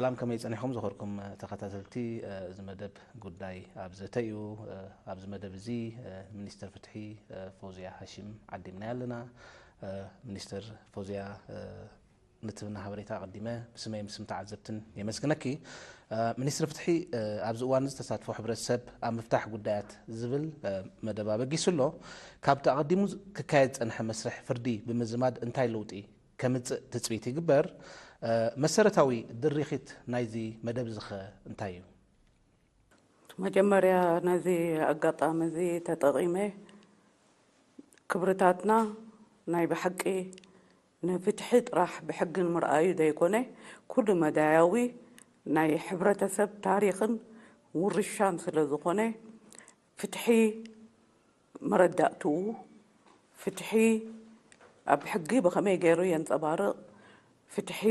ሰላም፣ ከመይ ጸኒሕኩም ዝኸርኩም ተኸታተልቲ? እዚ መደብ ጉዳይ ኣብ ዘተ እዩ። ኣብዚ መደብ እዚ ሚኒስትር ፍትሒ ፈውዝያ ሃሽም ዓዲምናያ ኣለና። ሚኒስትር ፈውዝያ፣ ንትብና ሓበሬታ ኣቐዲመ ብስመይ ምስም ተዓዘብትን የመስግነኪ። ሚኒስትሪ ፍትሒ፣ ኣብዚ እዋን እዚ ተሳትፎ ሕብረተሰብ ኣብ ምፍታሕ ጉዳያት ዝብል መደብ ኣበጊሱ ኣሎ። ካብቲ ኣቐዲሙ ክካየድ ዝጸንሐ መስርሕ ፍርዲ ብምዝማድ እንታይ ለውጢ ከምጽእ ትጽቢት ይግበር? መሰረታዊ ድሪኺት ናይዚ መደብ ዝኸ እንታይ እዩ? መጀመርያ ነዚ ኣጋጣሚ እዚ ተጠቒመ ክብርታትና ናይ ብሓቂ ንፍትሒ ጥራሕ ብሕግን ምርኣዩ ዘይኮነ ኩሉ መዳያዊ ናይ ሕብረተሰብ ታሪኽን ውርሻን ስለ ዝኾነ ፍትሒ መረዳእትኡ ፍትሒ ኣብ ሕጊ ብኸመይ ገይሩ የንጸባርቕ? ፍትሒ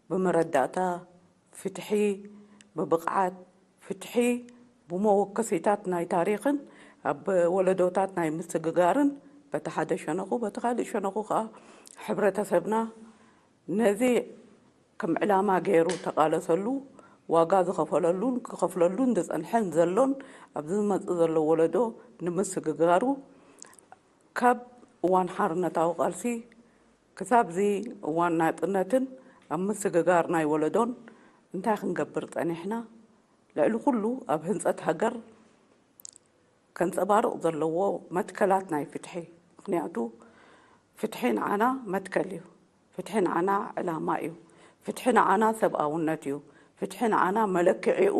ብመረዳእታ፣ ፍትሒ ብብቕዓት፣ ፍትሒ ብመወከሲታት ናይ ታሪኽን ኣብ ወለዶታት ናይ ምስግጋርን በቲ ሓደ ሸነኹ፣ በቲ ካልእ ሸነኹ ከኣ ሕብረተሰብና ነዚ ከም ዕላማ ገይሩ ተቓለሰሉ፣ ዋጋ ዝኸፈለሉን ክኸፍለሉን ዝጸንሐን ዘሎን ኣብዚ ዝመጽእ ዘሎ ወለዶ ንምስግጋሩ ካብ እዋን ሓርነታዊ ቃልሲ ክሳብ እዚ እዋን ናጽነትን ኣብ ምስግጋር ናይ ወለዶን እንታይ ክንገብር ጸኒሕና? ልዕሊ ኩሉ ኣብ ህንጸት ሃገር ከንጸባርቕ ዘለዎ መትከላት ናይ ፍትሒ። ምኽንያቱ ፍትሒ ንዓና መትከል እዩ። ፍትሒ ንዓና ዕላማ እዩ። ፍትሒ ንዓና ሰብኣውነት እዩ። ፍትሒ ንዓና መለክዒኡ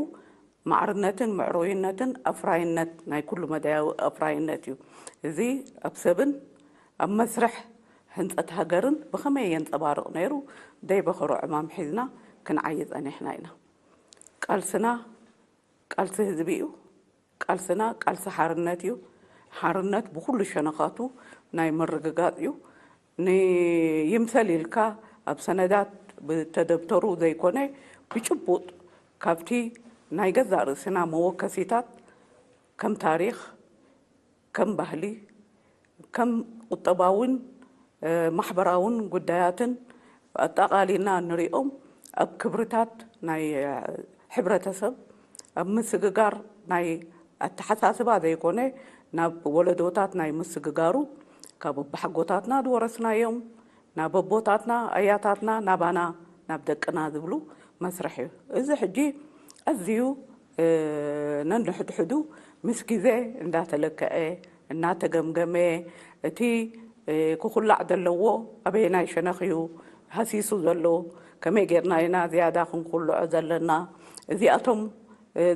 ማዕርነትን ምዕሩይነትን ኣፍራይነት ናይ ኩሉ መዳያዊ ኣፍራይነት እዩ። እዚ ኣብ ሰብን ኣብ መስርሕ ህንጸት ሃገርን ብኸመይ የንጸባርቕ ነይሩ ደይበኸሮ ዕማም ሒዝና ክንዓዪ ጸኒሕና ኢና። ቃልስና ቃልሲ ህዝቢ እዩ። ቃልስና ቃልሲ ሓርነት እዩ። ሓርነት ብኹሉ ሸነኻቱ ናይ ምርግጋጽ እዩ። ንይምሰል ኢልካ ኣብ ሰነዳት ብተደብተሩ ዘይኮነ ብጭቡጥ ካብቲ ናይ ገዛእ ርእስና መወከሲታት ከም ታሪኽ፣ ከም ባህሊ፣ ከም ቁጠባውን ማሕበራውን ጉዳያትን ኣጠቓሊልና ንሪኦም ኣብ ክብርታት ናይ ሕብረተሰብ ኣብ ምስግጋር ናይ ኣተሓሳስባ ዘይኮነ ናብ ወለዶታት ናይ ምስግጋሩ ካብ ኣቦሓጎታትና ዝወረስናዮም ናብ ኣቦታትና ኣያታትና ናባና ናብ ደቅና ዝብሉ መስርሕ እዩ። እዚ ሕጂ ኣዝዩ ነንሕድሕዱ ምስ ግዜ እንዳተለክዐ እናተገምገመ እቲ ክኹላዕ ዘለዎ ኣበየናይ ሸነኽ እዩ ሃሲሱ ዘሎ፣ ከመይ ጌርና ኢና ዝያዳ ክንኩልዖ ዘለና፣ እዚኣቶም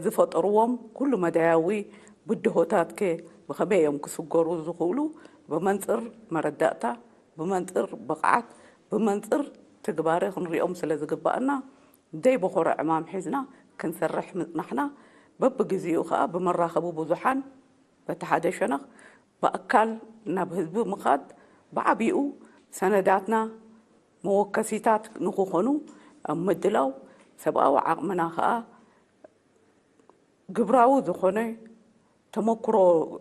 ዝፈጠርዎም ኩሉ መዳያዊ ብድሆታት ከ ብኸመይ እዮም ክስገሩ ዝኽእሉ ብመንፅር መረዳእታ ብመንፅር ብቕዓት ብመንፅር ትግባረ ክንሪኦም ስለ ዝግባኣና ደይ በኾረ ዕማም ሒዝና ክንሰርሕ ምፅናሕና በብግዚኡ ከዓ ብመራኸቢ ብዙሓን በቲ ሓደ ሸነኽ ብኣካል ናብ ህዝቢ ምኻድ ብዓብይኡ ሰነዳትና መወከሲታት ንክኾኑ ኣብ ምድላው ሰብኣዊ ዓቕምና ከዓ ግብራዊ ዝኾነ ተመክሮ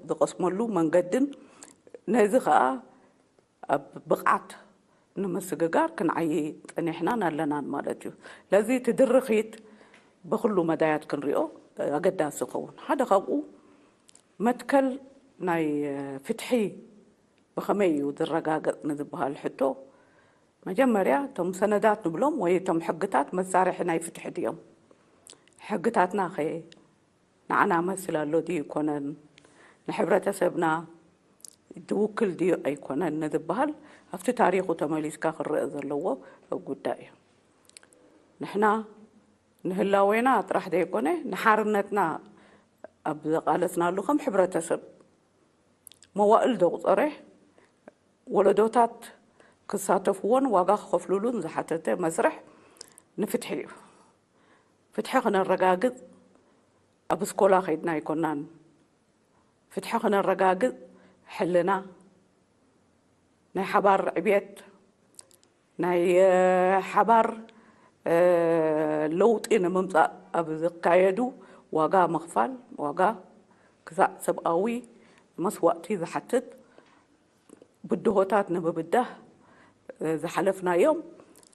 ዝቐስመሉ መንገድን ነዚ ከዓ ኣብ ብቕዓት ንምስግጋር ክንዓይ ጸኒሕናን ኣለናን ማለት እዩ። ለዚ እቲ ድርኺት ብኹሉ መዳያት ክንሪኦ ኣገዳሲ ይኸውን። ሓደ ካብኡ መትከል ናይ ፍትሒ ብኸመይ እዩ ዝረጋገጽ ንዝበሃል ሕቶ መጀመርያ እቶም ሰነዳት ንብሎም ወይ እቶም ሕግታት መሳርሒ ናይ ፍትሒ ድዮም? ሕግታትና ኸ ንዓና መስል ኣሎ ድዩ ይኮነን ንሕብረተሰብና ዝውክል ድዩ ኣይኮነን ንዝበሃል ኣብቲ ታሪኹ ተመሊስካ ክረአ ዘለዎ ጉዳይ እዩ። ንሕና ንህላዌና ጥራሕ ዘይኮነ ንሓርነትና ኣብ ዘቃለስናሉ ከም ሕብረተሰብ መዋእል ዘቑፀረ ወለዶታት ክሳተፍዎን ዋጋ ክኸፍልሉን ዝሓተተ መስርሕ ንፍትሒ እዩ። ፍትሒ ክነረጋግፅ ኣብ እስኮላ ከይድና ኣይኮናን። ፍትሒ ክነረጋግፅ ሕልና ናይ ሓባር ዕብየት ናይ ሓባር ለውጢ ንምምፃእ ኣብ ዝካየዱ ዋጋ ምኽፋል ዋጋ ክሳዕ ሰብኣዊ መስዋእቲ ዝሓትት ብድሆታት ንምብዳህ ዝሓለፍናዮም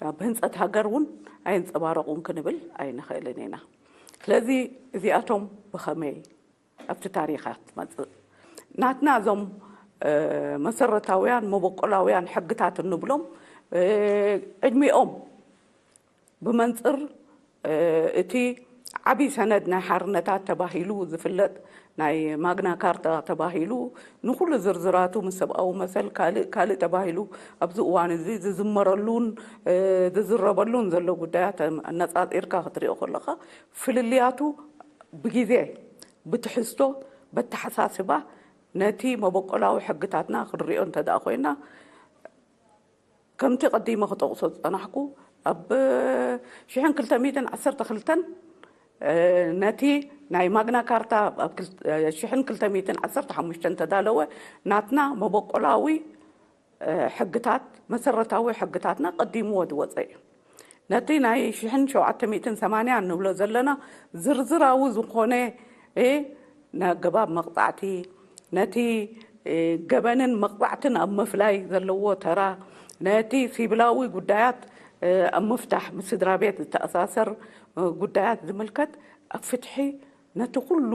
ኣብ ህንፀት ሃገር እውን ኣየንፀባረቑን ክንብል ኣይንኽእልን ኢና። ስለዚ እዚኣቶም ብኸመይ ኣብቲ ታሪኻ ትመፅእ? ናትና እዞም መሰረታውያን መበቆላውያን ሕግታት እንብሎም ዕድሚኦም ብመንፅር እቲ ዓብዪ ሰነድ ናይ ሓርነታት ተባሂሉ ዝፍለጥ ናይ ማግና ካርታ ተባሂሉ ንኩሉ ዝርዝራቱ ምስ ሰብኣዊ መሰል ካልእ ካልእ ተባሂሉ ኣብዚ እዋን እዚ ዝዝመረሉን ዝዝረበሉን ዘሎ ጉዳያት ኣነፃፂርካ ክትሪኦ ከለካ ፍልልያቱ ብግዜ ብትሕዝቶ በተሓሳስባ ነቲ መበቆላዊ ሕግታትና ክንሪኦ እንተደኣ ኮይና ከምቲ ቀዲመ ክጠቕሶ ዝጸናሕኩ ኣብ ሽሕን ክልተ ሚእትን ዓሰርተ ክልተን ነቲ ናይ ማግና ካርታ ኣብ ሽሕን ክልተ ሚእትን ዓሰርተ ሓሙሽተን ተዳለወ ናትና መበቆላዊ ሕግታት መሰረታዊ ሕግታትና ቀዲምዎ ዝወፀ እዩ። ነቲ ናይ ሽሕን ሸውዓተ ሚእትን ሰማንያ እንብሎ ዘለና ዝርዝራዊ ዝኾነ ናገባብ መቕፃዕቲ ነቲ ገበንን መቕፃዕትን ኣብ ምፍላይ ዘለዎ ተራ ነቲ ሲቪላዊ ጉዳያት ኣብ ምፍታሕ ምስ ስድራ ቤት ዝተኣሳሰር ጉዳያት ዝምልከት ኣብ ፍትሒ ነቲ ኩሉ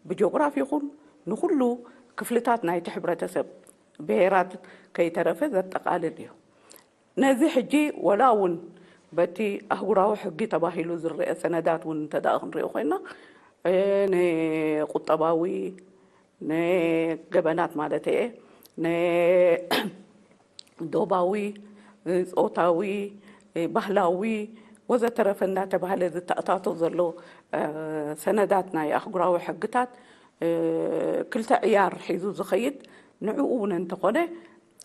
ብጂኦግራፊ ይኹን ንኩሉ ክፍልታት ናይቲ ሕብረተሰብ ብሄራት ከይተረፈ ዘጠቓልል እዩ። ነዚ ሕጂ ወላ እውን በቲ ኣህጉራዊ ሕጊ ተባሂሉ ዝረአ ሰነዳት እውን እንተ ደኣ ክንሪኦ ኮይና ንቁጠባዊ ንገበናት ማለት እየ ንዶባዊ ፆታዊ ባህላዊ ወዘተረፈ እንዳተባህለ ዝተኣታቶ ዘሎ ሰነዳት ናይ ኣህጉራዊ ሕግታት ክልተ ዕያር ሒዙ ዝኸይድ ንዕኡ እውን እንተኾነ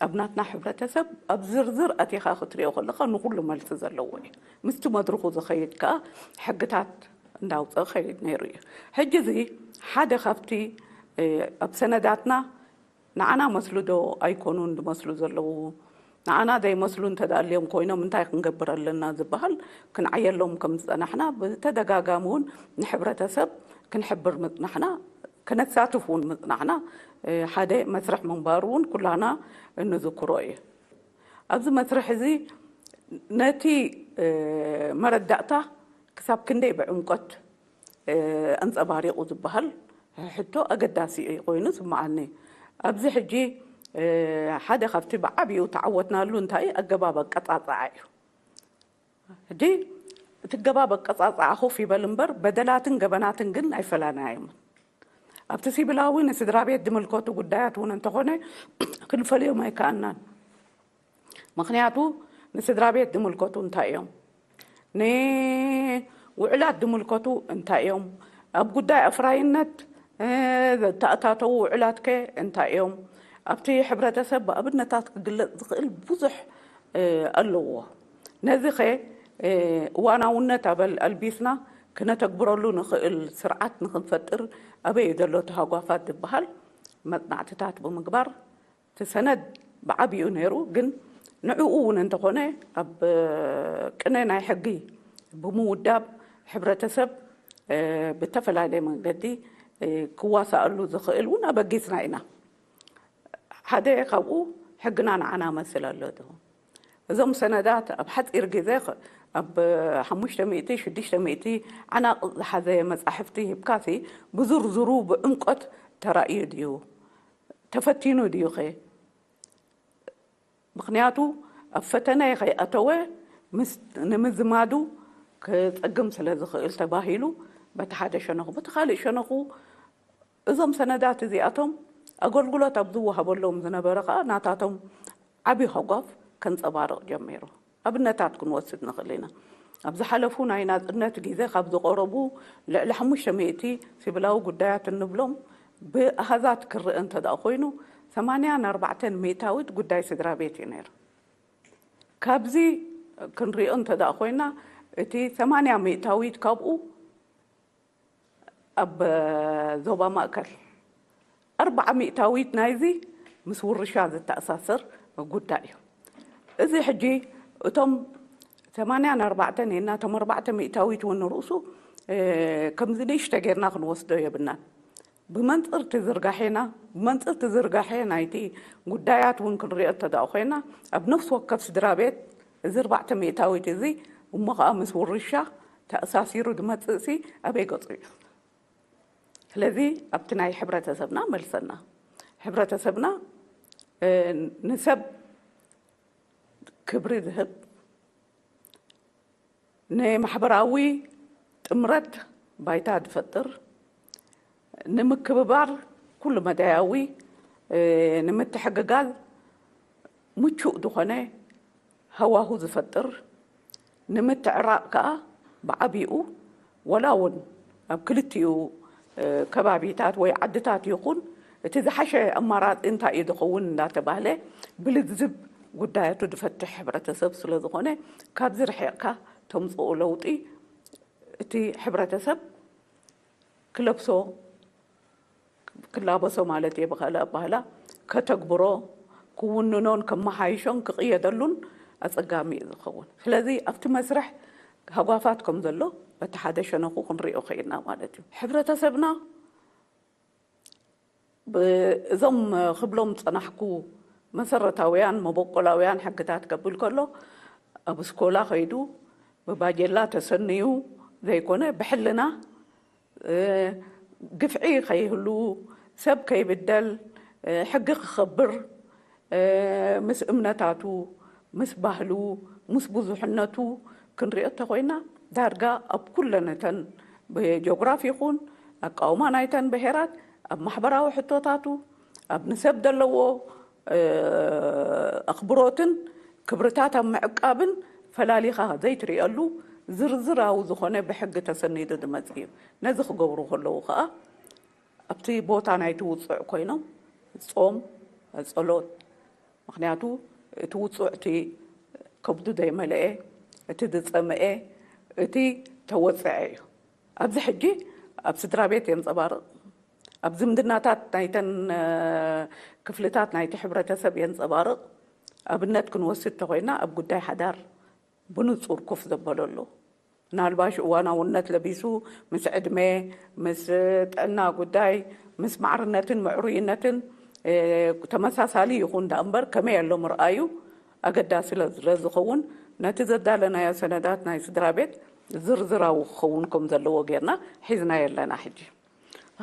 ኣብ ናትና ሕብረተሰብ ኣብ ዝርዝር ኣቲኻ ክትሪኦ ከለኻ ንኩሉ መልሲ ዘለዎ እዩ። ምስቲ መድርኹ ዝኸይድ ከዓ ሕግታት እንዳውፀ ኸይድ ነይሩ እዩ። ሕጂ እዚ ሓደ ካብቲ ኣብ ሰነዳትና ንዓና መስሉ ዶ ኣይኮኑን ዝመስሉ ዘለዉ ንዓና ዘይመስሉ እንተዳልዮም ኮይኖም እንታይ ክንገብር ኣለና ዝበሃል ክንዓየሎም ከም ዝፀናሕና ብተደጋጋሚ እውን ንሕብረተሰብ ክንሕብር ምፅናሕና ከነሳትፍ እውን ምፅናሕና ሓደ መስርሕ ምንባሩ እውን ኩላና እንዝክሮ እዩ። ኣብዚ መስርሕ እዚ ነቲ መረዳእታ ክሳብ ክንደይ ብዕምቆት ኣንፀባሪቑ ዝበሃል ሕቶ ኣገዳሲ ኮይኑ ስምዓኒ። ኣብዚ ሕጂ ሓደ ካብቲ ብዓብኡ ተዓወትናሉ እንታይ ኣገባብ ኣቀፃፅዓ እዩ። ሕጂ እቲ ገባብ ኣቀፃፅዓ ኮፍ ይበል እምበር በደላትን ገበናትን ግን ኣይፈላናዮምን። ኣብቲ ሲቪላዊ ንስድራ ቤት ዝምልከቱ ጉዳያት እውን እንተኾነ ክንፈልዮም ኣይከኣናን። ምኽንያቱ ንስድራ ቤት ዝምልከቱ እንታይ እዮም? ንውዕላት ዝምልከቱ እንታይ እዮም? ኣብ ጉዳይ ኣፍራይነት ዝተኣታተዉ ውዕላትከ እንታይ እዮም? ኣብቲ ሕብረተሰብ ብኣብነታት ክግለፅ ዝኽእል ብዙሕ ኣለዎ። ነዚ ኸ እዋናውነት ኣበል ኣልቢስና ክነተግብረሉ ንኽእል ስርዓት ንኽንፈጥር ኣበይ እዩ ዘሎ ተሃጓፋት ዝበሃል መፅናዕትታት ብምግባር እቲ ሰነድ ብዓብኡ ነይሩ ግን ንዕኡ እውን እንተኾነ ኣብ ቅነ ናይ ሕጊ ብምውዳብ ሕብረተሰብ ብተፈላለየ መንገዲ ክዋሳኣሉ ዝኽእል እውን ኣበጊስና ኢና። ሓደ ካብኡ ሕግና ንዓና መስል ኣሎ ዶ? እዞም ሰነዳት ኣብ ሓፂር ግዜ ኣብ ሓሙሽተ ሚእቲ ሽዱሽተ ሚእቲ ዓናቕ ዝሓዘ መፃሕፍቲ ሂብካሲ ብዝርዝሩ ብዕምቆት ተራእዩ ድዩ? ተፈቲኑ ድዩ ኸ? ምኽንያቱ ኣብ ፈተነ ከይኣተወ ንምዝማዱ ክፀግም ስለ ዝኽእል ተባሂሉ በቲ ሓደ ሸነኹ፣ በቲ ካልእ ሸነኹ እዞም ሰነዳት እዚኣቶም ኣገልግሎት ኣብ ዝወሃበሎም ዝነበረ ከዓ ናታቶም ዓብዪ ሃጓፍ ከንፀባርቕ ጀሚሩ። ኣብነታት ክንወስድ ንኽእል ኢና። ኣብ ዝሓለፉ ናይ ናፅነት ግዜ ካብ ዝቐረቡ ልዕሊ ሓሙሽተ ሚእቲ ሲቪላዊ ጉዳያት እንብሎም ብኣሃዛት ክረአ እንተ ደኣ ኮይኑ ሰማንያን ኣርባዕተን ሚእታዊት ጉዳይ ስድራ ቤት እዩ ነይሩ። ካብዚ ክንሪኦ እንተ ደኣ ኮይና እቲ ሰማንያ ሚእታዊት ካብኡ ኣብ ዞባ ማእከል ኣርብዓ ሚእታዊት ናይዚ ምስ ውርሻ ዝተኣሳሰር ጉዳይ እዩ። እዚ ሕጂ እቶም ሰማንያን ኣርባዕተን እና እቶም ኣርባዕተ ሚእታዊት እውን ንርእሱ ከምዚ ንእሽተ ጌርና ክንወስዶ የብናን። ብመንፅር ትዝርጋሐና ብመንፅር ትዝርጋሐ ናይቲ ጉዳያት እውን ክንሪኦ እንተደኣ ኮይና ኣብ ነፍሲ ወከፍ ስድራ ቤት እዚ ኣርባዕተ ሚእታዊት እዚ እሞ ከዓ ምስ ውርሻ ተኣሳሲሩ ዝመፅእሲ ኣበይ ገፁ እዩ? ስለዚ ኣብቲ ናይ ሕብረተሰብና መልሰና። ሕብረተሰብና ንሰብ ክብሪ ዝህብ፣ ንማሕበራዊ ጥምረት ባይታ ዝፈጥር፣ ንምክብባር ኩሉ መዳያዊ ንምትሕግጋዝ ምቹእ ዝኾነ ሃዋሁ ዝፈጥር፣ ንምትዕራቕ ከኣ ብዓቢኡ ወላ እውን ኣብ ክልቲኡ ከባቢታት ወይ ዓድታት ይኹን እቲ ዝሓሸ ኣማራፂ እንታይ እዩ ዝኸውን እንዳተባህለ ብልዝብ ጉዳያቱ ዝፈትሕ ሕብረተሰብ ስለ ዝኾነ ካብዚ ርሒቕካ ተምፅኦ ለውጢ እቲ ሕብረተሰብ ክለብሶ ክላበሶ ማለት እየ ብኻልእ ኣባህላ ከተግብሮ ክውንኖን ከመሓይሾን ክቕየደሉን ኣፀጋሚ እዩ ዝኸውን። ስለዚ ኣብቲ መስርሕ ሃጓፋት ከም ዘሎ በቲ ሓደ ሸነኹ ክንሪኦ ኽኢልና ማለት እዩ። ሕብረተሰብና እዞም ክብሎም ዝፀናሕኩ መሰረታውያን መበቆላውያን ሕግታት ከብል ከሎ ኣብ ስኮላ ከይዱ ብባጀላ ተሰንዩ ዘይኮነ ብሕልና ግፍዒ ከይህሉ ሰብ ከይብደል ሕጊ ክኸብር ምስ እምነታቱ ምስ ባህሉ ምስ ብዙሕነቱ ክንሪኦ እንተኮይና ዳርጋ ኣብ ኩለን እተን ብጂኦግራፊ ይኹን ኣቃውማ ናይተን ብሄራት ኣብ ማሕበራዊ ሕቶታቱ ኣብ ንሰብ ዘለዎ ኣኽብሮትን ክብርታት ኣብ ምዕቃብን ፈላሊኻ ዘይትሪኦሉ ዝርዝራዊ ዝኾነ ብሕጊ ተሰኒዱ ዝመፅእ እዩ። ነዚ ክገብሩ ከለዉ ከዓ ኣብቲ ቦታ ናይቲ ውፁዕ ኮይኖም ጾም፣ ጸሎት፣ ምኽንያቱ እቲ ውፁዕ እቲ ከብዱ ዘይመለኤ፣ እቲ ዝፀመኤ፣ እቲ ተወፀዐ እዩ። ኣብዚ ሕጂ ኣብ ስድራ ቤት የንፀባርቕ፣ ኣብ ዝምድናታት ናይተን ክፍልታት ናይቲ ሕብረተሰብ የንፀባርቕ። ኣብነት ክንወስድ ተኾይና ኣብ ጉዳይ ሓዳር ብንጹር ኮፍ ዘበለሉ ምናልባሽ እዋናውነት ለቢሱ ምስ ዕድመ ምስ ጥዕና ጉዳይ ምስ ማዕርነትን ምዕሩይነትን ተመሳሳሊ ይኹን ዳ እምበር ከመይ ኣሎ ምርኣዩ ኣገዳሲ ስለ ዝኸውን ነቲ ዘዳለናዮ ሰነዳት ናይ ስድራ ቤት ዝርዝራዊ ክኸውን ከም ዘለዎ ጌርና ሒዝናዮ ኣለና። ሕጂ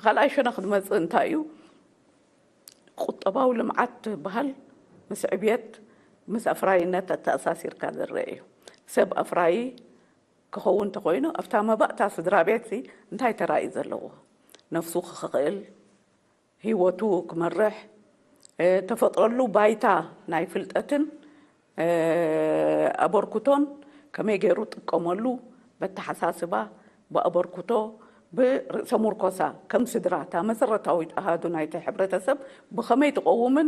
ካልኣይ ሸነኽ ዝመፅእ እንታይ እዩ? ቁጠባዊ ልምዓት ዝበሃል ምስ ዕብየት ምስ ኣፍራይነት ኣተኣሳሲርካ ዝረአ እዩ። ሰብ ኣፍራዪ ክኸውን እንተኾይኑ ኣብታ መባእታ ስድራ ቤትሲ እንታይ ተራእዩ ዘለዎ? ነፍሱ ክኽእል፣ ህይወቱ ክመርሕ፣ ተፈጥረሉ ባይታ ናይ ፍልጠትን ኣበርክቶን ከመይ ገይሩ ጥቀመሉ በተሓሳስባ ብኣበርክቶ ብርእሰ ሙርኮሳ ከም ስድራ እታ መሰረታዊት ኣሃዱ ናይቲ ሕብረተሰብ ብኸመይ ትቐውምን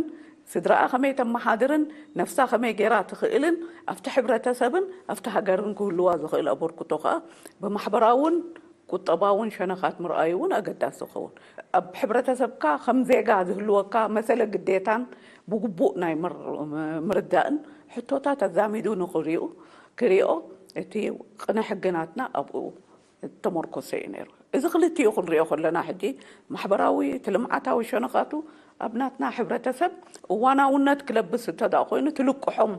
ስድራኣ ከመይ ተመሓድርን ነፍሳ ከመይ ገይራ ትኽእልን ኣብቲ ሕብረተሰብን ኣብቲ ሃገርን ክህልዋ ዝኽእል ኣበርክቶ ከዓ ብማሕበራውን ቁጠባውን ሸነኻት ምርኣዩ እውን ኣገዳሲ ይኸውን። ኣብ ሕብረተሰብካ ከም ዜጋ ዝህልወካ መሰለ ግዴታን ብግቡእ ናይ ምርዳእን ሕቶታት ኣዛሚዱ ንኽሪኡ ክሪኦ እቲ ቅነ ሕጊ ናትና ኣብኡ ተመርኮሰ እዩ ነይሩ። እዚ ክልቲኡ ክንሪኦ ከለና ሕጂ ማሕበራዊ እቲ ልምዓታዊ ሸነኻቱ ኣብ ናትና ሕብረተሰብ እዋናውነት ክለብስ እንተደኣ ኮይኑ ትልቅሖም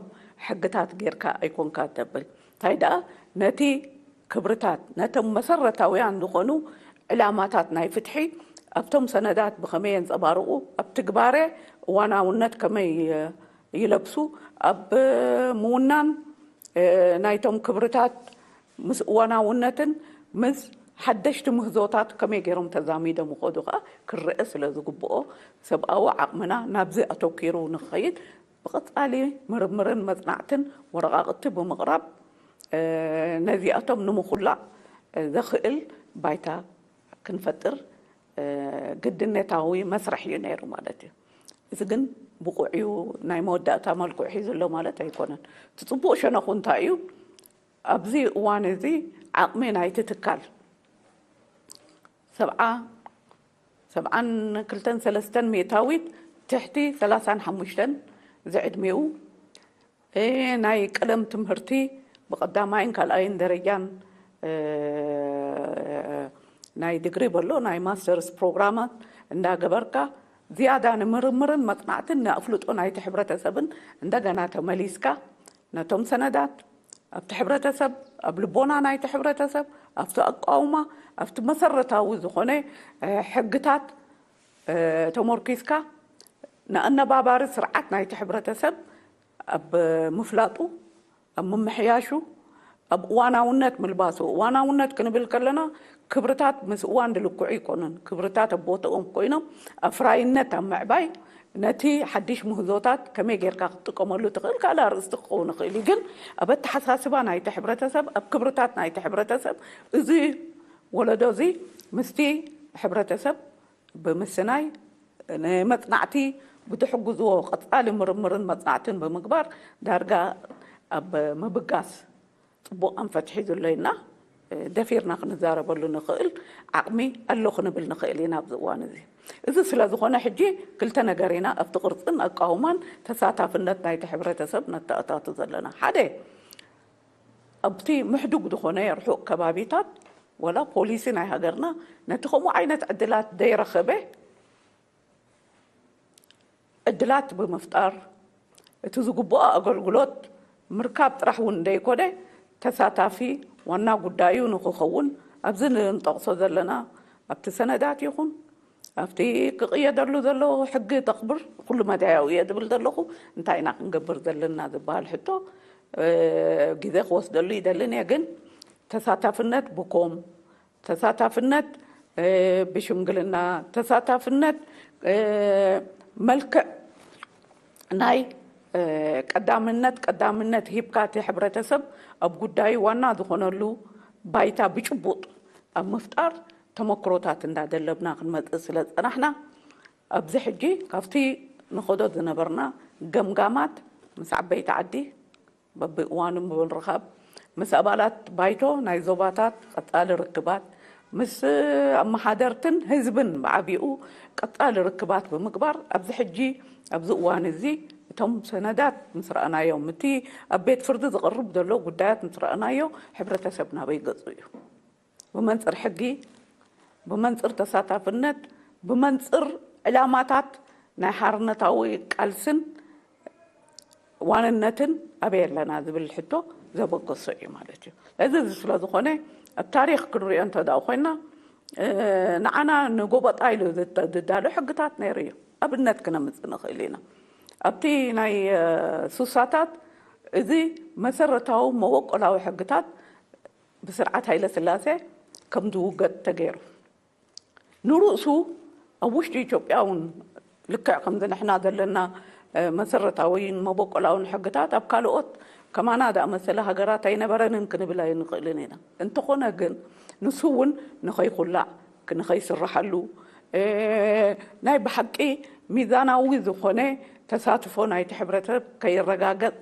ሕግታት ጌርካ ኣይኮንካ ተብል እንታይ ደኣ ነቲ ክብርታት ነቶም መሰረታውያን ዝኾኑ ዕላማታት ናይ ፍትሒ ኣብቶም ሰነዳት ብኸመይ የንፀባርቑ፣ ኣብ ትግባረ እዋናውነት ከመይ ይለብሱ፣ ኣብ ምውናን ናይቶም ክብርታት ምስ እዋናውነትን ምስ ሓደሽቲ ምህዞታት ከመይ ገይሮም ተዛሚዶም ይኸዱ ከዓ ክረአ ስለ ዝግብኦ ሰብኣዊ ዓቕምና ናብዚ ኣተኪሩ ንክኸይድ ብቐፃሊ ምርምርን መፅናዕትን ወረቓቕቲ ብምቕራብ ነዚኣቶም ንምኹላዕ ዘኽእል ባይታ ክንፈጥር ግድነታዊ መስርሕ እዩ ነይሩ ማለት እዩ። እዚ ግን ብቑዕ እዩ ናይ መወዳእታ መልክዑ ሒዙ ኣሎ ማለት ኣይኮነን። እቲ ፅቡቕ ሸነኹ እንታይ እዩ? ኣብዚ እዋን እዚ ዓቕሚ ናይቲ ትካል ሰብዓ ሰብዓን ክልተን ሰለስተን ሚእታዊት ትሕቲ ሰላሳን ሓሙሽተን ዝዕድሚኡ ናይ ቀለም ትምህርቲ ብቐዳማይን ካልኣይን ደረጃን ናይ ድግሪ በሎ ናይ ማስተርስ ፕሮግራማት እንዳገበርካ ዝያዳ ንምርምርን መፅናዕትን ንኣፍልጦ ናይቲ ሕብረተሰብን እንደገና ተመሊስካ ነቶም ሰነዳት ኣብቲ ሕብረተሰብ፣ ኣብ ልቦና ናይቲ ሕብረተሰብ፣ ኣብቲ ኣቃውማ፣ ኣብቲ መሰረታዊ ዝኾነ ሕግታት ተመርኪስካ ንኣነባባሪ ስርዓት ናይቲ ሕብረተሰብ ኣብ ምፍላጡ፣ ኣብ ምምሕያሹ፣ ኣብ እዋናውነት ምልባሱ። እዋናውነት ክንብል ከለና ክብርታት ምስ እዋን ድልክዑ ኣይኮኑን። ክብርታት ኣብ ቦታኦም ኮይኖም ኣፍራይነት ኣብ ምዕባይ ነቲ ሓድሽ ምህዞታት ከመይ ጌርካ ክትጥቀመሉ ትኽእል ካልእ ኣርእስቲ ክኸውን ይኽእል እዩ። ግን ኣብ ኣተሓሳስባ ናይቲ ሕብረተሰብ፣ ኣብ ክብርታት ናይቲ ሕብረተሰብ እዚ ወለዶ እዚ ምስቲ ሕብረተሰብ ብምስናይ ንመጽናዕቲ ብትሕግዝዎ ቀጻሊ ምርምርን መጽናዕትን ብምግባር ዳርጋ ኣብ ምብጋስ ጽቡቕ ኣንፈት ሒዙ ኣሎ ኢልና ደፊርና ክንዛረበሉ ንኽእል ዓቕሚ ኣሎ ክንብል ንኽእል ኢና ኣብዚ እዋን እዚ። እዚ ስለ ዝኾነ ሕጂ ክልተ ነገር ኢና ኣብቲ ቅርጽን ኣቃውማን ተሳታፍነት ናይቲ ሕብረተሰብ ነተኣታቱ ዘለና። ሓደ ኣብቲ ምሕዱግ ዝኾነ ርሑቕ ከባቢታት ወላ ፖሊሲ ናይ ሃገርና ነቲ ከምኡ ዓይነት ዕድላት ዘይረኸበ ዕድላት ብምፍጣር እቲ ዝግብኦ ኣገልግሎት ምርካብ ጥራሕ እውን ዘይኮነ ተሳታፊ ዋና ጉዳዩ ንክኸውን ኣብዚ ንጠቕሶ ዘለና ኣብቲ ሰነዳት ይኹን ኣብቲ ክቕየደሉ ዘሎ ሕጊ ተኽብር ኩሉ መዳያዊ እየ ዝብል ዘለኹ እንታይ ኢና ክንገብር ዘለና ዝበሃል ሕቶ ግዜ ክወስደሉ ይደልን እየ። ግን ተሳታፍነት ብኮም ተሳታፍነት ብሽምግልና ተሳታፍነት መልክዕ ናይ ቀዳምነት ቀዳምነት ሂብካ እቲ ሕብረተሰብ ኣብ ጉዳዩ ዋና ዝኾነሉ ባይታ ብጭቡጥ ኣብ ምፍጣር ተመክሮታት እንዳደለብና ክንመፅእ ስለ ዝፀናሕና ኣብዚ ሕጂ ካብቲ ንኸዶ ዝነበርና ገምጋማት ምስ ዓበይቲ ዓዲ በብእዋኑ ብምርኻብ ምስ ኣባላት ባይቶ ናይ ዞባታት ቀጻሊ ርክባት ምስ ኣመሓደርትን ህዝብን ብዓቢኡ ቀጻሊ ርክባት ብምግባር ኣብዚ ሕጂ ኣብዚ እዋን እዚ እቶም ሰነዳት ምስ ረኣናዮም እቲ ኣብ ቤት ፍርዲ ዝቐርብ ዘሎ ጉዳያት ምስ ረኣናዮ ሕብረተሰብ ናበይ ገጹ እዩ ብመንፅር ሕጊ ብመንፅር ተሳታፍነት ብመንፅር ዕላማታት ናይ ሓርነታዊ ቃልስን ዋንነትን ኣበይ ኣለና ዝብል ሕቶ ዘበገሶ እዩ ማለት እዩ። እዚ እዚ ስለ ዝኾነ ኣብ ታሪኽ ክንሪኦ እንተ ደኣ ኮይና ንዓና ንጎበጣ ኢሉ ዝዳሎ ሕግታት ነይሩ እዩ። ኣብነት ክነምፅእ ንኽእል ኢና። ኣብቲ ናይ ሱሳታት እዚ መሰረታዊ መበቆላዊ ሕግታት ብስርዓት ሃይለ ስላሴ ከም ዝውገድ ተገይሩ። ንርእሱ ኣብ ውሽጢ ኢትዮጵያ እውን ልክዕ ከምዚ ንሕና ዘለና መሰረታዊን መበቆላውን ሕግታት ኣብ ካልኦት ከማና ዝኣመሰለ ሃገራት ኣይነበረንን ክንብል ኣይንኽእልን ኢና። እንተኾነ ግን ንሱ እውን ንኸይኹላዕ ንኸይስራሓሉ ናይ ብሓቂ ሚዛናዊ ዝኾነ ተሳትፎ ናይቲ ሕብረተሰብ ከይረጋገጽ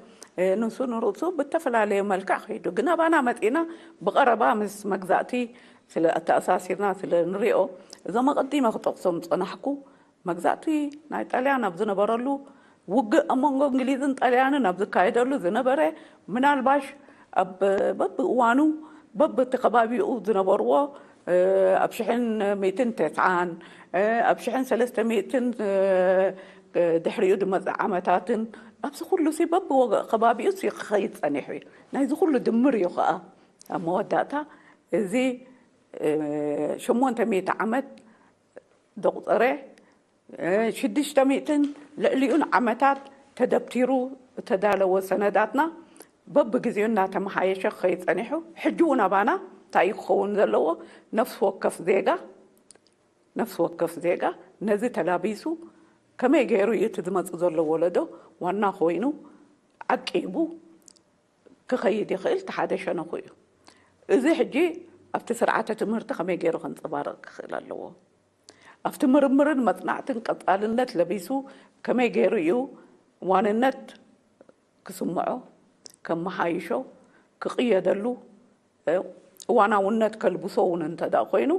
ንሱ ንርእሱ ብተፈላለየ መልክዕ ከይዱ ግን ኣባና መጺና ብቐረባ ምስ መግዛእቲ ስለ ኣተኣሳሲርና ስለ ንሪኦ እዞም ኣቐዲመ ክጠቕሶም ዝጸናሕኩ መግዛእቲ ናይ ጣልያን ኣብ ዝነበረሉ ውግእ ኣብ መንጎ እንግሊዝን ጣልያንን ኣብ ዝካየደሉ ዝነበረ ምናልባሽ ኣብ በብእዋኑ በብቲ ከባቢኡ ዝነበርዎ ኣብ ሽሕን ሚእትን ተስዓን ኣብ ሽሕን ሰለስተ ሚእትን ድሕሪኡ ዝመፅእ ዓመታትን ኣብዚ ኩሉ ሲ በብከባቢኡ ሲ ክኸይድ ፀኒሑ እዩ። ናይዚ ኩሉ ድምር እዩ ከዓ ኣብ መወዳእታ እዚ ሸሞንተ ሚእቲ ዓመት ዘቑፀረ ሽዱሽተ ሚእትን ልዕሊኡን ዓመታት ተደብቲሩ እተዳለወ ሰነዳትና በብግዜኡ እናተመሓየሸ ክኸይድ ፀኒሑ ሕጂ እውን ኣባና እንታይ እዩ ክኸውን ዘለዎ ነፍሲ ወከፍ ዜጋ ነፍሲ ወከፍ ዜጋ ነዚ ተላቢሱ ከመይ ገይሩ እዩ እቲ ዝመፅእ ዘሎ ወለዶ ዋና ኮይኑ ዓቂቡ ክኸይድ ይኽእል እቲ ሓደ ሸነኹ እዩ። እዚ ሕጂ ኣብቲ ስርዓተ ትምህርቲ ከመይ ገይሩ ከንፀባርቕ ክኽእል ኣለዎ? ኣብቲ ምርምርን መፅናዕትን ቀፃልነት ለቢሱ ከመይ ገይሩ እዩ ዋንነት ክስምዖ፣ ከመሓይሾ፣ ክቕየደሉ፣ እዋናውነት ከልብሶ እውን እንተ ደኣ ኮይኑ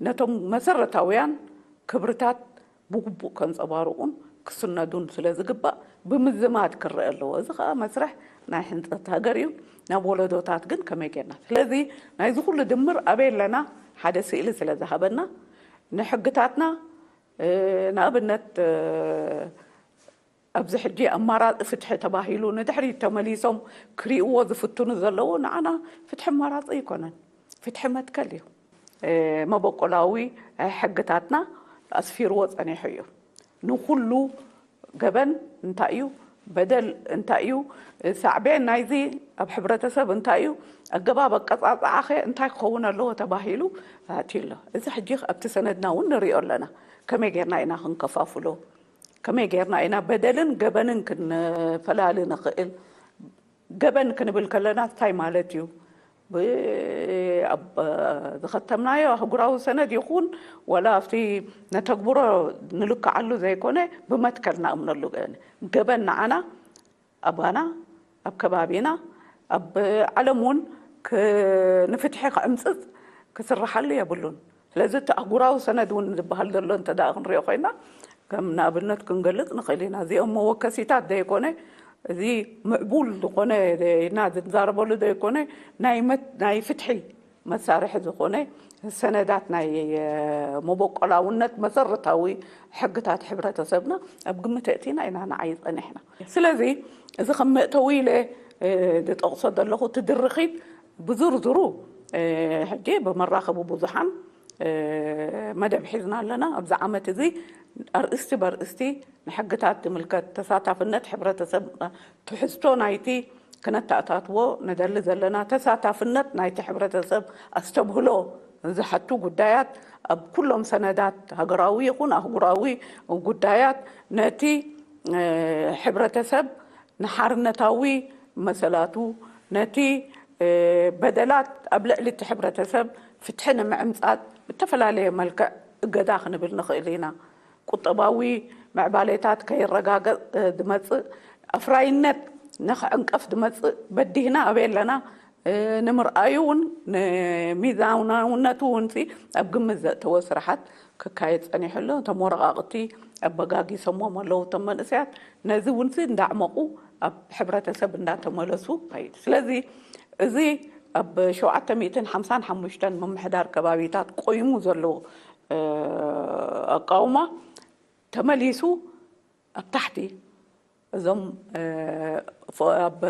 ነቶም መሰረታውያን ክብርታት ብግቡእ ከንፀባርቑን ክስነዱን ስለ ዝግባእ ብምዝማድ ክረአ ኣለዎ። እዚ ከዓ መስርሕ ናይ ሕንፀት ሃገር እዩ። ናብ ወለዶታት ግን ከመይ ጌርና? ስለዚ ናይዚ ኩሉ ድምር ኣበይ ኣለና ሓደ ስእሊ ስለ ዝሃበና ንሕግታትና ንኣብነት ኣብዚ ሕጂ ኣማራፂ ፍትሒ ተባሂሉ ንድሕሪት ተመሊሶም ክርእይዎ ዝፍትኑ ዘለዉ፣ ንዓና ፍትሒ ኣማራፂ ኣይኮነን፣ ፍትሒ መትከል እዩ። መበቆላዊ ሕግታትና ኣስፊርዎ ፀኒሑ እዩ። ንኩሉ ገበን እንታይ እዩ፣ በደል እንታይ እዩ፣ ሳዕቤን ናይዚ ኣብ ሕብረተሰብ እንታይ እዩ፣ ኣገባብ ኣቀፃፅዓኸ እንታይ ክኸውን ኣለዎ ተባሂሉ ኣትዩ ኣሎ። እዚ ሕጂ ኣብቲ ሰነድና እውን ንሪኦ ኣለና። ከመይ ጌርና ኢና ክንከፋፍሎ? ከመይ ጌርና ኢና በደልን ገበንን ክንፈላሊ ንኽእል? ገበን ክንብል ከለና እንታይ ማለት እዩ? ኣብ ዝኸተምናዮ ኣህጉራዊ ሰነድ ይኹን፣ ወላ ኣብቲ ነተግብሮ ንልክዓሉ ዘይኮነ፣ ብመትከል ንኣምነሉ ገበን፣ ገበን ንዓና ኣባና፣ ኣብ ከባቢና፣ ኣብ ዓለም እውን ንፍትሒ ክዕምፅፅ ክስርሓሉ የብሉን። ስለዚ እቲ ኣህጉራዊ ሰነድ እውን ዝበሃል ዘሎ እንተ ደኣ ክንሪኦ ኮይና፣ ከም ንኣብነት ክንገልፅ ንኽእል ኢና። እዚኦም መወከሲታት ዘይኮነ፣ እዚ ምዕቡል ዝኾነ ኢና ዝንዛረበሉ ዘይኮነ፣ ናይ ፍትሒ መሳርሒ ዝኾነ ሰነዳት ናይ መበቆላውነት መሰረታዊ ሕግታት ሕብረተሰብና ኣብ ግምት ኣእቲና ኢና ንዓይ ጸኒሕና። ስለዚ እዚ ከም መእተዊ ኢለ ዝጠቕሶ ዘለኹ እቲ ድርኺት ብዝርዝሩ ሕጂ ብመራኸቢ ብዙሓን መደብ ሒዝና ኣለና። ኣብዚ ዓመት እዚ ኣርእስቲ በርእስቲ ንሕግታት ዝምልከት ተሳታፍነት ሕብረተሰብ ትሕዝቶ ናይቲ ክነተኣታትዎ ንደሊ ዘለና ተሳታፍነት ናይቲ ሕብረተሰብ ኣስተብህሎ ዝሓቱ ጉዳያት ኣብ ኩሎም ሰነዳት ሃገራዊ ይኹን ኣህጉራዊ ጉዳያት ነቲ ሕብረተሰብ ንሓርነታዊ መሰላቱ ነቲ በደላት ኣብ ልዕሊ እቲ ሕብረተሰብ ፍትሒ ንምዕምጻጽ ብተፈላለየ መልክዕ እገዳ ክንብል ንኽእል ኢና። ቁጠባዊ ምዕባሌታት ከይረጋገጽ ዝመጽእ ኣፍራይነት ንኽዕንቀፍ ዝመጽእ በዲህና ኣበይ ኣለና ንምርኣዩ እውን ንሚዛናውነቱ እውን ኣብ ግምት ዘእተወ ስራሓት ክካየድ ጸኒሑ ኣሎ። እቶም ወረቓቕቲ ኣበጋጊሶምዎም ኣለዉ እቶም መንእሰያት። ነዚ እውን እንዳዕመቑ ኣብ ሕብረተሰብ እንዳተመለሱ ይኸይድ። ስለዚ እዚ ኣብ ሸውዓተ ሚእትን ሓምሳን ሓሙሽተን ምምሕዳር ከባቢታት ቆይሙ ዘሎ ኣቃውማ ተመሊሱ ኣብ ታሕቲ እዞም ኣብ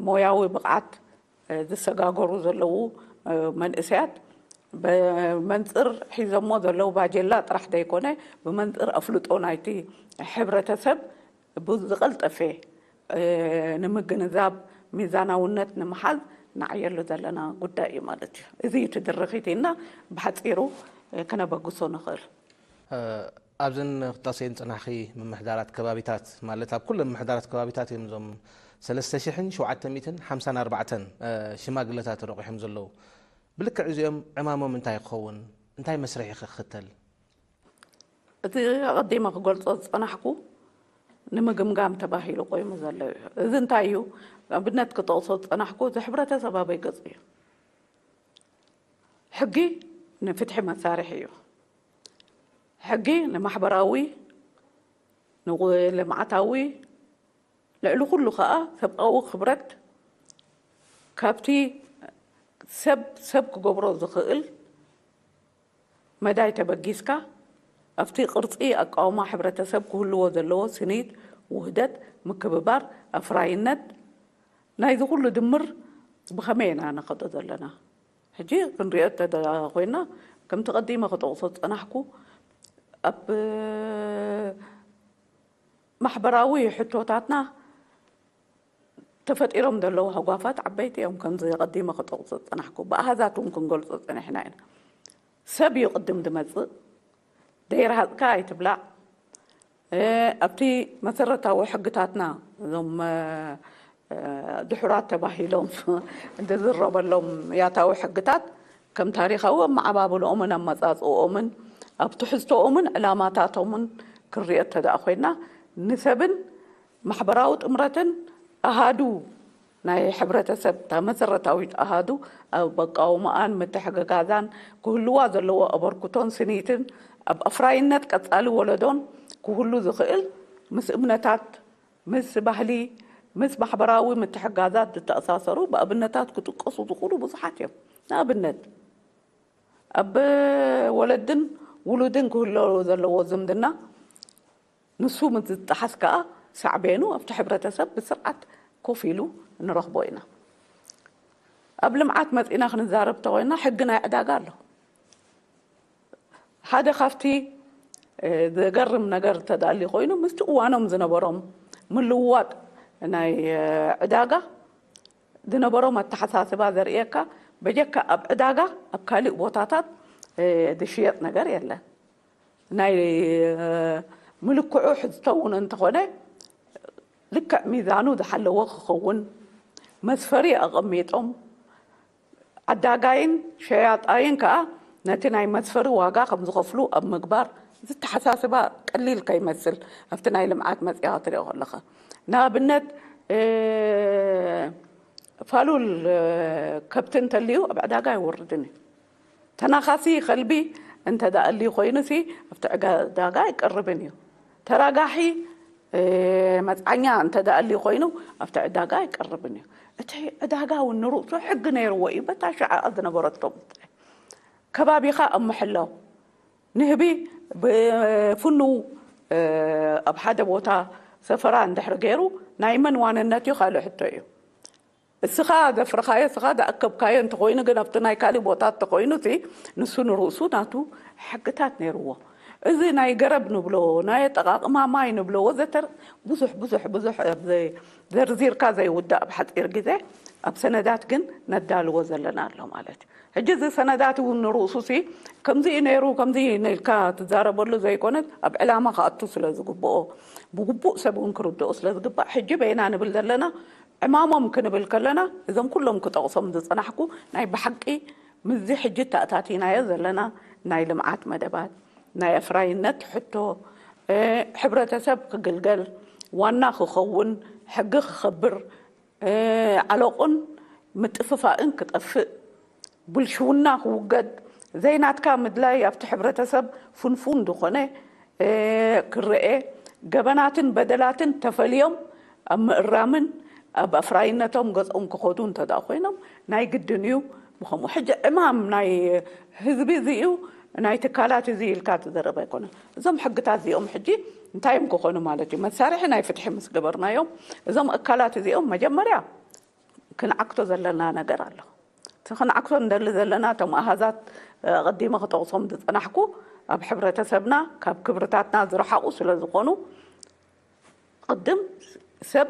ሞያዊ ብቕዓት ዝሰጋገሩ ዘለዉ መንእሰያት ብመንፅር ሒዞሞ ዘለዉ ባጀላ ጥራሕ ዘይኮነ ብመንፅር ኣፍልጦ ናይቲ ሕብረተሰብ ብዝቐልጠፈ ንምግንዛብ ሚዛናውነት ንምሓዝ ንዓየሉ ዘለና ጉዳይ እዩ ማለት እዩ። እዚ እዩ እቲ ድርኺት ኢልና ብሓፂሩ ክነበግሶ ንኽእል። ኣብዘን ክጠቕሰን ዝጸናሕኺ ምምሕዳራት ከባቢታት ማለት ኣብ ኩለን ምምሕዳራት ከባቢታት እዮም እዞም ሰለስተ ሽሕን ሸውዓተ ሚእትን ሓምሳን ኣርባዕተን ሽማግለታት ተረቑሖም ዘለዉ። ብልክዕ እዚኦም ዕማሞም እንታይ ክኸውን እንታይ መስርሕ ክኽተል? እቲ ኣቐዲመ ክገልጾ ዝጸናሕኩ ንምግምጋም ተባሂሉ ቆይሙ ዘሎ እዩ። እዚ እንታይ እዩ? ኣብነት ክጠቕሶ ዝጸናሕኩ እዚ ሕብረተሰብ ኣበይ ገጹ እዩ? ሕጊ ንፍትሒ መሳርሒ እዩ። ሕጊ ንማሕበራዊ ንልምዓታዊ ልዕሊ ኩሉ ከዓ ሰብኣዊ ክብረት ካብቲ ሰብ ሰብ ክገብሮ ዝኽእል መዳይ ተበጊስካ ኣብቲ ቅርፂ ኣቃውማ ሕብረተሰብ ክህልዎ ዘለዎ ስኒት፣ ውህደት፣ ምክብባር፣ ኣፍራይነት ናይዚ ኩሉ ድምር ብኸመይ ኢና ነኸዶ ዘለና? ሕጂ ክንሪኦ እንተ ኮይና ከምቲ ቀዲመ ክጠቕሶ ዝፀናሕኩ ኣብ ማሕበራዊ ሕቶታትና ተፈጢሮም ዘለዉ ሃጓፋት ዓበይቲ እዮም። ከምዚ ቀዲመ ክጠቕሶ ዝፀናሕኩ ብኣሃዛት እውን ክንገልፆ ፀኒሕና ኢና። ሰብ እዩ ቅድም ዝመፅእ። ደይረሃፅካ ኣይትብላዕ። ኣብቲ መሰረታዊ ሕግታትና እዞም ድሑራት ተባሂሎም ዝዝረበሎም ያታዊ ሕግታት ከም ታሪኻዊ ኣመዓባብልኦምን ኣመፃፅኦምን ኣብ ትሕዝቶኦምን ዕላማታቶምን ክንሪኦ እተደኣ ኮይና ንሰብን ማሕበራዊ ጥምረትን ኣሃዱ ናይ ሕብረተሰብ እታ መሰረታዊት ኣሃዱ ኣብ ኣቃውማኣን ምትሕግጋዛን ክህልዋ ዘለዎ ኣበርክቶን ስኒትን ኣብ ኣፍራይነት ቀጻሊ ወለዶን ክህሉ ዝኽእል ምስ እምነታት፣ ምስ ባህሊ፣ ምስ ማሕበራዊ ምትሕጋዛት ዝተኣሳሰሩ ብኣብነታት ክጥቀሱ ዝኽእሉ ብዙሓት እዮም። ንኣብነት ኣብ ወለድን ውሉድን ክህሎ ዘለዎ ዝምድና ንሱ ምስ ዝጠሓስ ከኣ ሳዕቤኑ ኣብቲ ሕብረተሰብ ብስርዓት ኮፍ ኢሉ ንረኽቦ ኢና። ኣብ ልምዓት መጺእና ክንዛረብ ተኾይና ሕጊ ናይ ዕዳጋ ኣሎ። ሓደ ካብቲ ዘገርም ነገር ተዳሊ ኮይኑ ምስቲ እዋኖም ዝነበሮም ምልውዋጥ ናይ ዕዳጋ ዝነበሮም ኣተሓሳስባ ዘርእየካ፣ በጀካ ኣብ ዕዳጋ ኣብ ካሊእ ቦታታት ዝሽየጥ ነገር የለን። ናይ ምልክዑ ሕዝቶ እውን እንተኾነ ልክዕ ሚዛኑ ዝሓለወ ክኸውን መስፈሪ ኣቐሚጦም፣ ዓዳጋይን ሸያጣይን ከኣ ነቲ ናይ መስፈሪ ዋጋ ከም ዝኸፍሉ ኣብ ምግባር ዝተሓሳስባ ቀሊል ከይመስል ኣብቲ ናይ ልምዓት መጽያ ክትሪኦ ከለኻ። ንኣብነት ፋሉል ከብቲ እንተልዩ ኣብ ዕዳጋ ኣይወርድን እዩ። ተናኻሲ ከልቢ እንተ ደኣ ኣልዩ ኮይኑ ሲ ኣብቲ ዕዳጋ ኣይቀርብን እዩ። ተራጋሒ መጽዓኛ እንተ ደኣ ኣልዩ ኮይኑ ኣብቲ ዕዳጋ ኣይቀርብን እዩ። እቲ ዕዳጋ እውን ንርእሱ ሕጊ ነይርዎ እዩ። በታ ሽዓ ዝነበረቶም ከባቢኻ ኣብ ምሕላው ንህቢ ብፍኑ ኣብ ሓደ ቦታ ሰፈራ እንድሕር ገይሩ ናይ መን ዋንነት እዩ ካልእ ሕቶ እዩ። እስኻ ዘፍረኻዮ እስኻ ዝኣከብካዮ እንተኾይኑ ግን ኣብቲ ናይ ካሊእ ቦታ እንተኾይኑ እቲ ንሱ ንርእሱ ናቱ ሕግታት ነይርዎ። እዚ ናይ ገረብ ንብሎ ናይ ኣጠቓቕማ ማይ ንብሎ ወዘተ ብዙሕ ብዙሕ ብዙሕ ዘርዚርካ ዘይውዳእ ኣብ ሓፂር ግዜ ኣብ ሰነዳት ግን ነዳልዎ ዘለና ኣሎ ማለት እዩ። ሕጂ እዚ ሰነዳት እውን ንርእሱ ሲ ከምዚ እዩ ነይሩ ከምዚ እዩ ኢልካ ትዛረበሉ ዘይኮነት ኣብ ዕላማ ክኣቱ ስለ ዝግብኦ ብግቡእ ሰብ እውን ክርድኦ ስለ ዝግባእ ሕጂ በይና ንብል ዘለና ዕማሞም ክንብል ከለና እዞም ኩሎም ክጠቕሶም ዝጸናሕኩ ናይ ብሓቂ ምስዚ ሕጂ ተኣታቲናዮ ዘለና ናይ ልምዓት መደባት ናይ ኣፍራይነት ሕቶ ሕብረተሰብ ክግልገል ዋና ክኸውን ሕጊ ክኸብር ዓሎቕን ምጥፍፋእን ክጠፍእ፣ ብልሽውና ክውገድ፣ ዘይናትካ ምድላይ ኣብቲ ሕብረተሰብ ፍንፉን ዝኾነ ክረኤ፣ ገበናትን በደላትን ተፈልዮም ኣብ ምእራምን ኣብ ኣፍራይነቶም ገጾም ክኸዱ እንተደኣ ኮይኖም ናይ ግድን እዩ። ብኸምኡ ሕጂ ዕማም ናይ ህዝቢ እዚ እዩ ናይ ትካላት እዚ ኢልካ ትዘረብ ኣይኮነን። እዞም ሕግታት እዚኦም ሕጂ እንታይ እዮም ክኾኑ ማለት እዩ? መሳርሒ ናይ ፍትሒ ምስ ገበርናዮም እዞም እካላት እዚኦም መጀመርያ ክንዓክቶ ዘለና ነገር ኣሎ። እቲ ክንዓክቶ እንደሊ ዘለና እቶም ኣሃዛት ኣቐዲመ ክጠቕሶም ዝጸናሕኩ ኣብ ሕብረተሰብና ካብ ክብርታትና ዝረሓቑ ስለ ዝኾኑ ቅድም ሰብ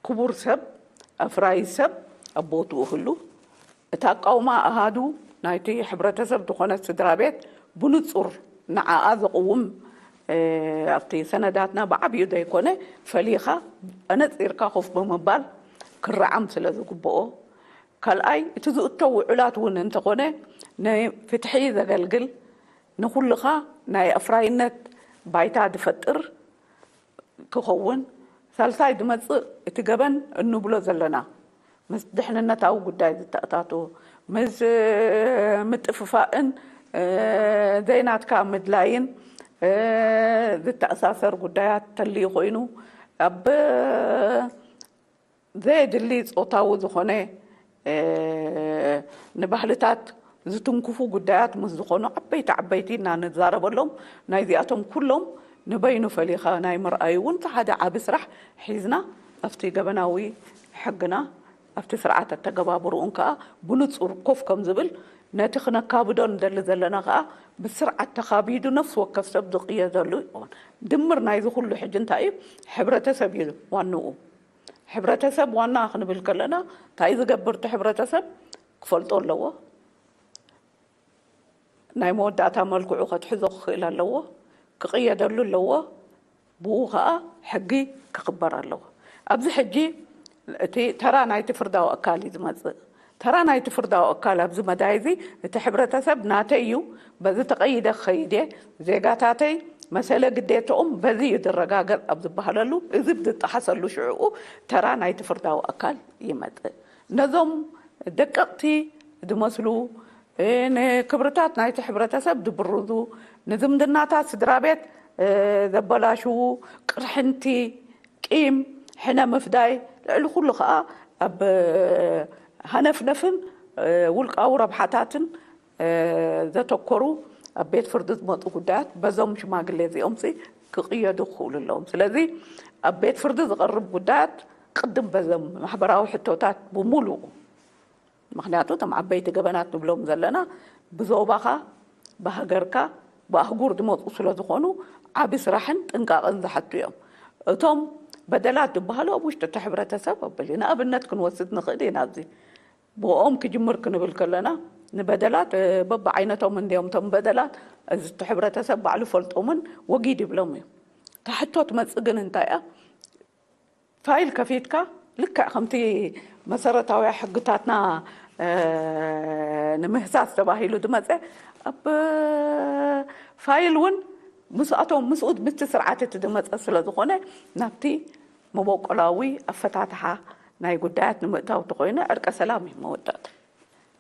ክቡር ሰብ ኣፍራይ ሰብ ኣብ ቦትኡ ህሉ እቲ ኣቃውማ ኣሃዱ ናይቲ ሕብረተሰብ ዝኾነት ስድራ ቤት ብንጹር ንዓኣ ዘቕውም ኣብቲ ሰነዳትና ብዓብዩ ዘይኮነ ፈሊኻ ኣነጺርካ ኮፍ ብምባል ክረዓም ስለ ዝግብኦ፣ ካልኣይ እቲ ዝእቶ ውዑላት እውን እንተኾነ ንፍትሒ ዘገልግል ንኹልኻ ናይ ኣፍራይነት ባይታ ዝፈጥር ክኸውን፣ ሳልሳይ ዝመጽእ እቲ ገበን እንብሎ ዘለና ምስ ድሕንነታዊ ጉዳይ ዝተኣታቶ ምስ ምጥፍፋእን ዘይናትካ ምድላይን ዝተኣሳሰር ጉዳያት ተልዩ ኮይኑ ኣብ ዘየድሊ ጾታዊ ዝኾነ ንባህልታት ዝትንክፉ ጉዳያት ምስ ዝኾኑ ዓበይቲ ዓበይቲ እና ንዛረበሎም ናይዚኣቶም ኩሎም ንበይኑ ፈሊኻ ናይ ምርኣዩ እውን እቲ ሓደ ዓቢ ስራሕ ሒዝና ኣብቲ ገበናዊ ሕግና ኣብቲ ስርዓት ኣተገባብርኡን ከዓ ብንጹር ኮፍ ከም ዝብል ነቲ ክነካብዶ ንደሊ ዘለና ከዓ ብስርዓት ተኻቢዱ ነፍሲ ወከፍ ሰብ ዝቕየደሉ ይኸውን። ድምር ናይዚ ኩሉ ሕጂ እንታይ እዩ? ሕብረተሰብ እዩ ዋንኡ። ሕብረተሰብ ዋና ክንብል ከለና እንታይ ዝገብር እቲ ሕብረተሰብ ክፈልጦ ኣለዎ። ናይ መወዳእታ መልክዑ ከትሕዞ ክኽእል ኣለዎ። ክቕየደሉ ኣለዎ። ብኡ ኸኣ ሕጊ ክኽበር ኣለዎ። ኣብዚ ሕጂ እቲ ተራ ናይቲ ፍርዳዊ ኣካል እዩ ዝመጽእ። ተራ ናይቲ ፍርዳዊ ኣካል ኣብዚ መዳይ እዚ እቲ ሕብረተሰብ ናተይ እዩ፣ በዚ ተቐይደ ክኸይድ እየ፣ ዜጋታተይ መሰለ ግዴትኦም በዚ እዩ ዝረጋገጽ ኣብ ዝበሃለሉ፣ እዚ ብዝጠሓሰሉ ሽዕኡ ተራ ናይቲ ፍርዳዊ ኣካል ይመጽእ። ነዞም ደቀቕቲ ዝመስሉ ንክብርታት ናይቲ ሕብረተሰብ ዝብርዙ፣ ንዝምድናታት ስድራ ቤት ዘበላሽዉ፣ ቅርሕንቲ፣ ቂም፣ ሕነ ምፍዳይ፣ ልዕሊ ኩሉ ከኣ ኣብ ሃነፍነፍን ውልቃዊ ረብሓታትን ዘተኮሩ ኣብ ቤት ፍርዲ ዝመፁ ጉዳያት በዞም ሽማግሌ እዚኦም ሲ ክቕየዱ ክኽእሉ ኣለዎም። ስለዚ ኣብ ቤት ፍርዲ ዝቐርብ ጉዳያት ቅድም በዘም ማሕበራዊ ሕቶታት ብምሉኡ፣ ምኽንያቱ እቶም ዓበይቲ ገበናት ንብሎም ዘለና ብዞባኻ፣ ብሃገርካ፣ ብኣህጉር ዝመፁ ስለ ዝኾኑ ዓቢ ስራሕን ጥንቃቕን ዝሓቱ እዮም። እቶም በደላት ዝበሃሉ ኣብ ውሽጢ እቲ ሕብረተሰብ ኣበሊ ንኣብነት ክንወስድ ንኽእል ኢና። ኣብዚ ብኦም ክጅምር ክንብል ከለና ንበደላት በብዓይነቶም እንዲዮም። እቶም በደላት እዚ እቲ ሕብረተሰብ ባዕሉ ፈልጦምን ወጊድ ይብሎም እዩ። ታሕቶ ትመፅእ ግን እንታይ እያ? ፋይል ከፊትካ ልክዕ ከምቲ መሰረታዊ ሕግታትና ንምህሳስ ተባሂሉ ዝመፀ ኣብ ፋይል እውን ምስኣቶም ምስኡ ምስቲ ስርዓት እቲ ዝመፀ ስለ ዝኾነ ናብቲ መበቆላዊ ኣፈታትሓ ናይ ጉዳያት ንምእታው ተኮይኑ ዕርቀ ሰላም እዩ መወዳእታ።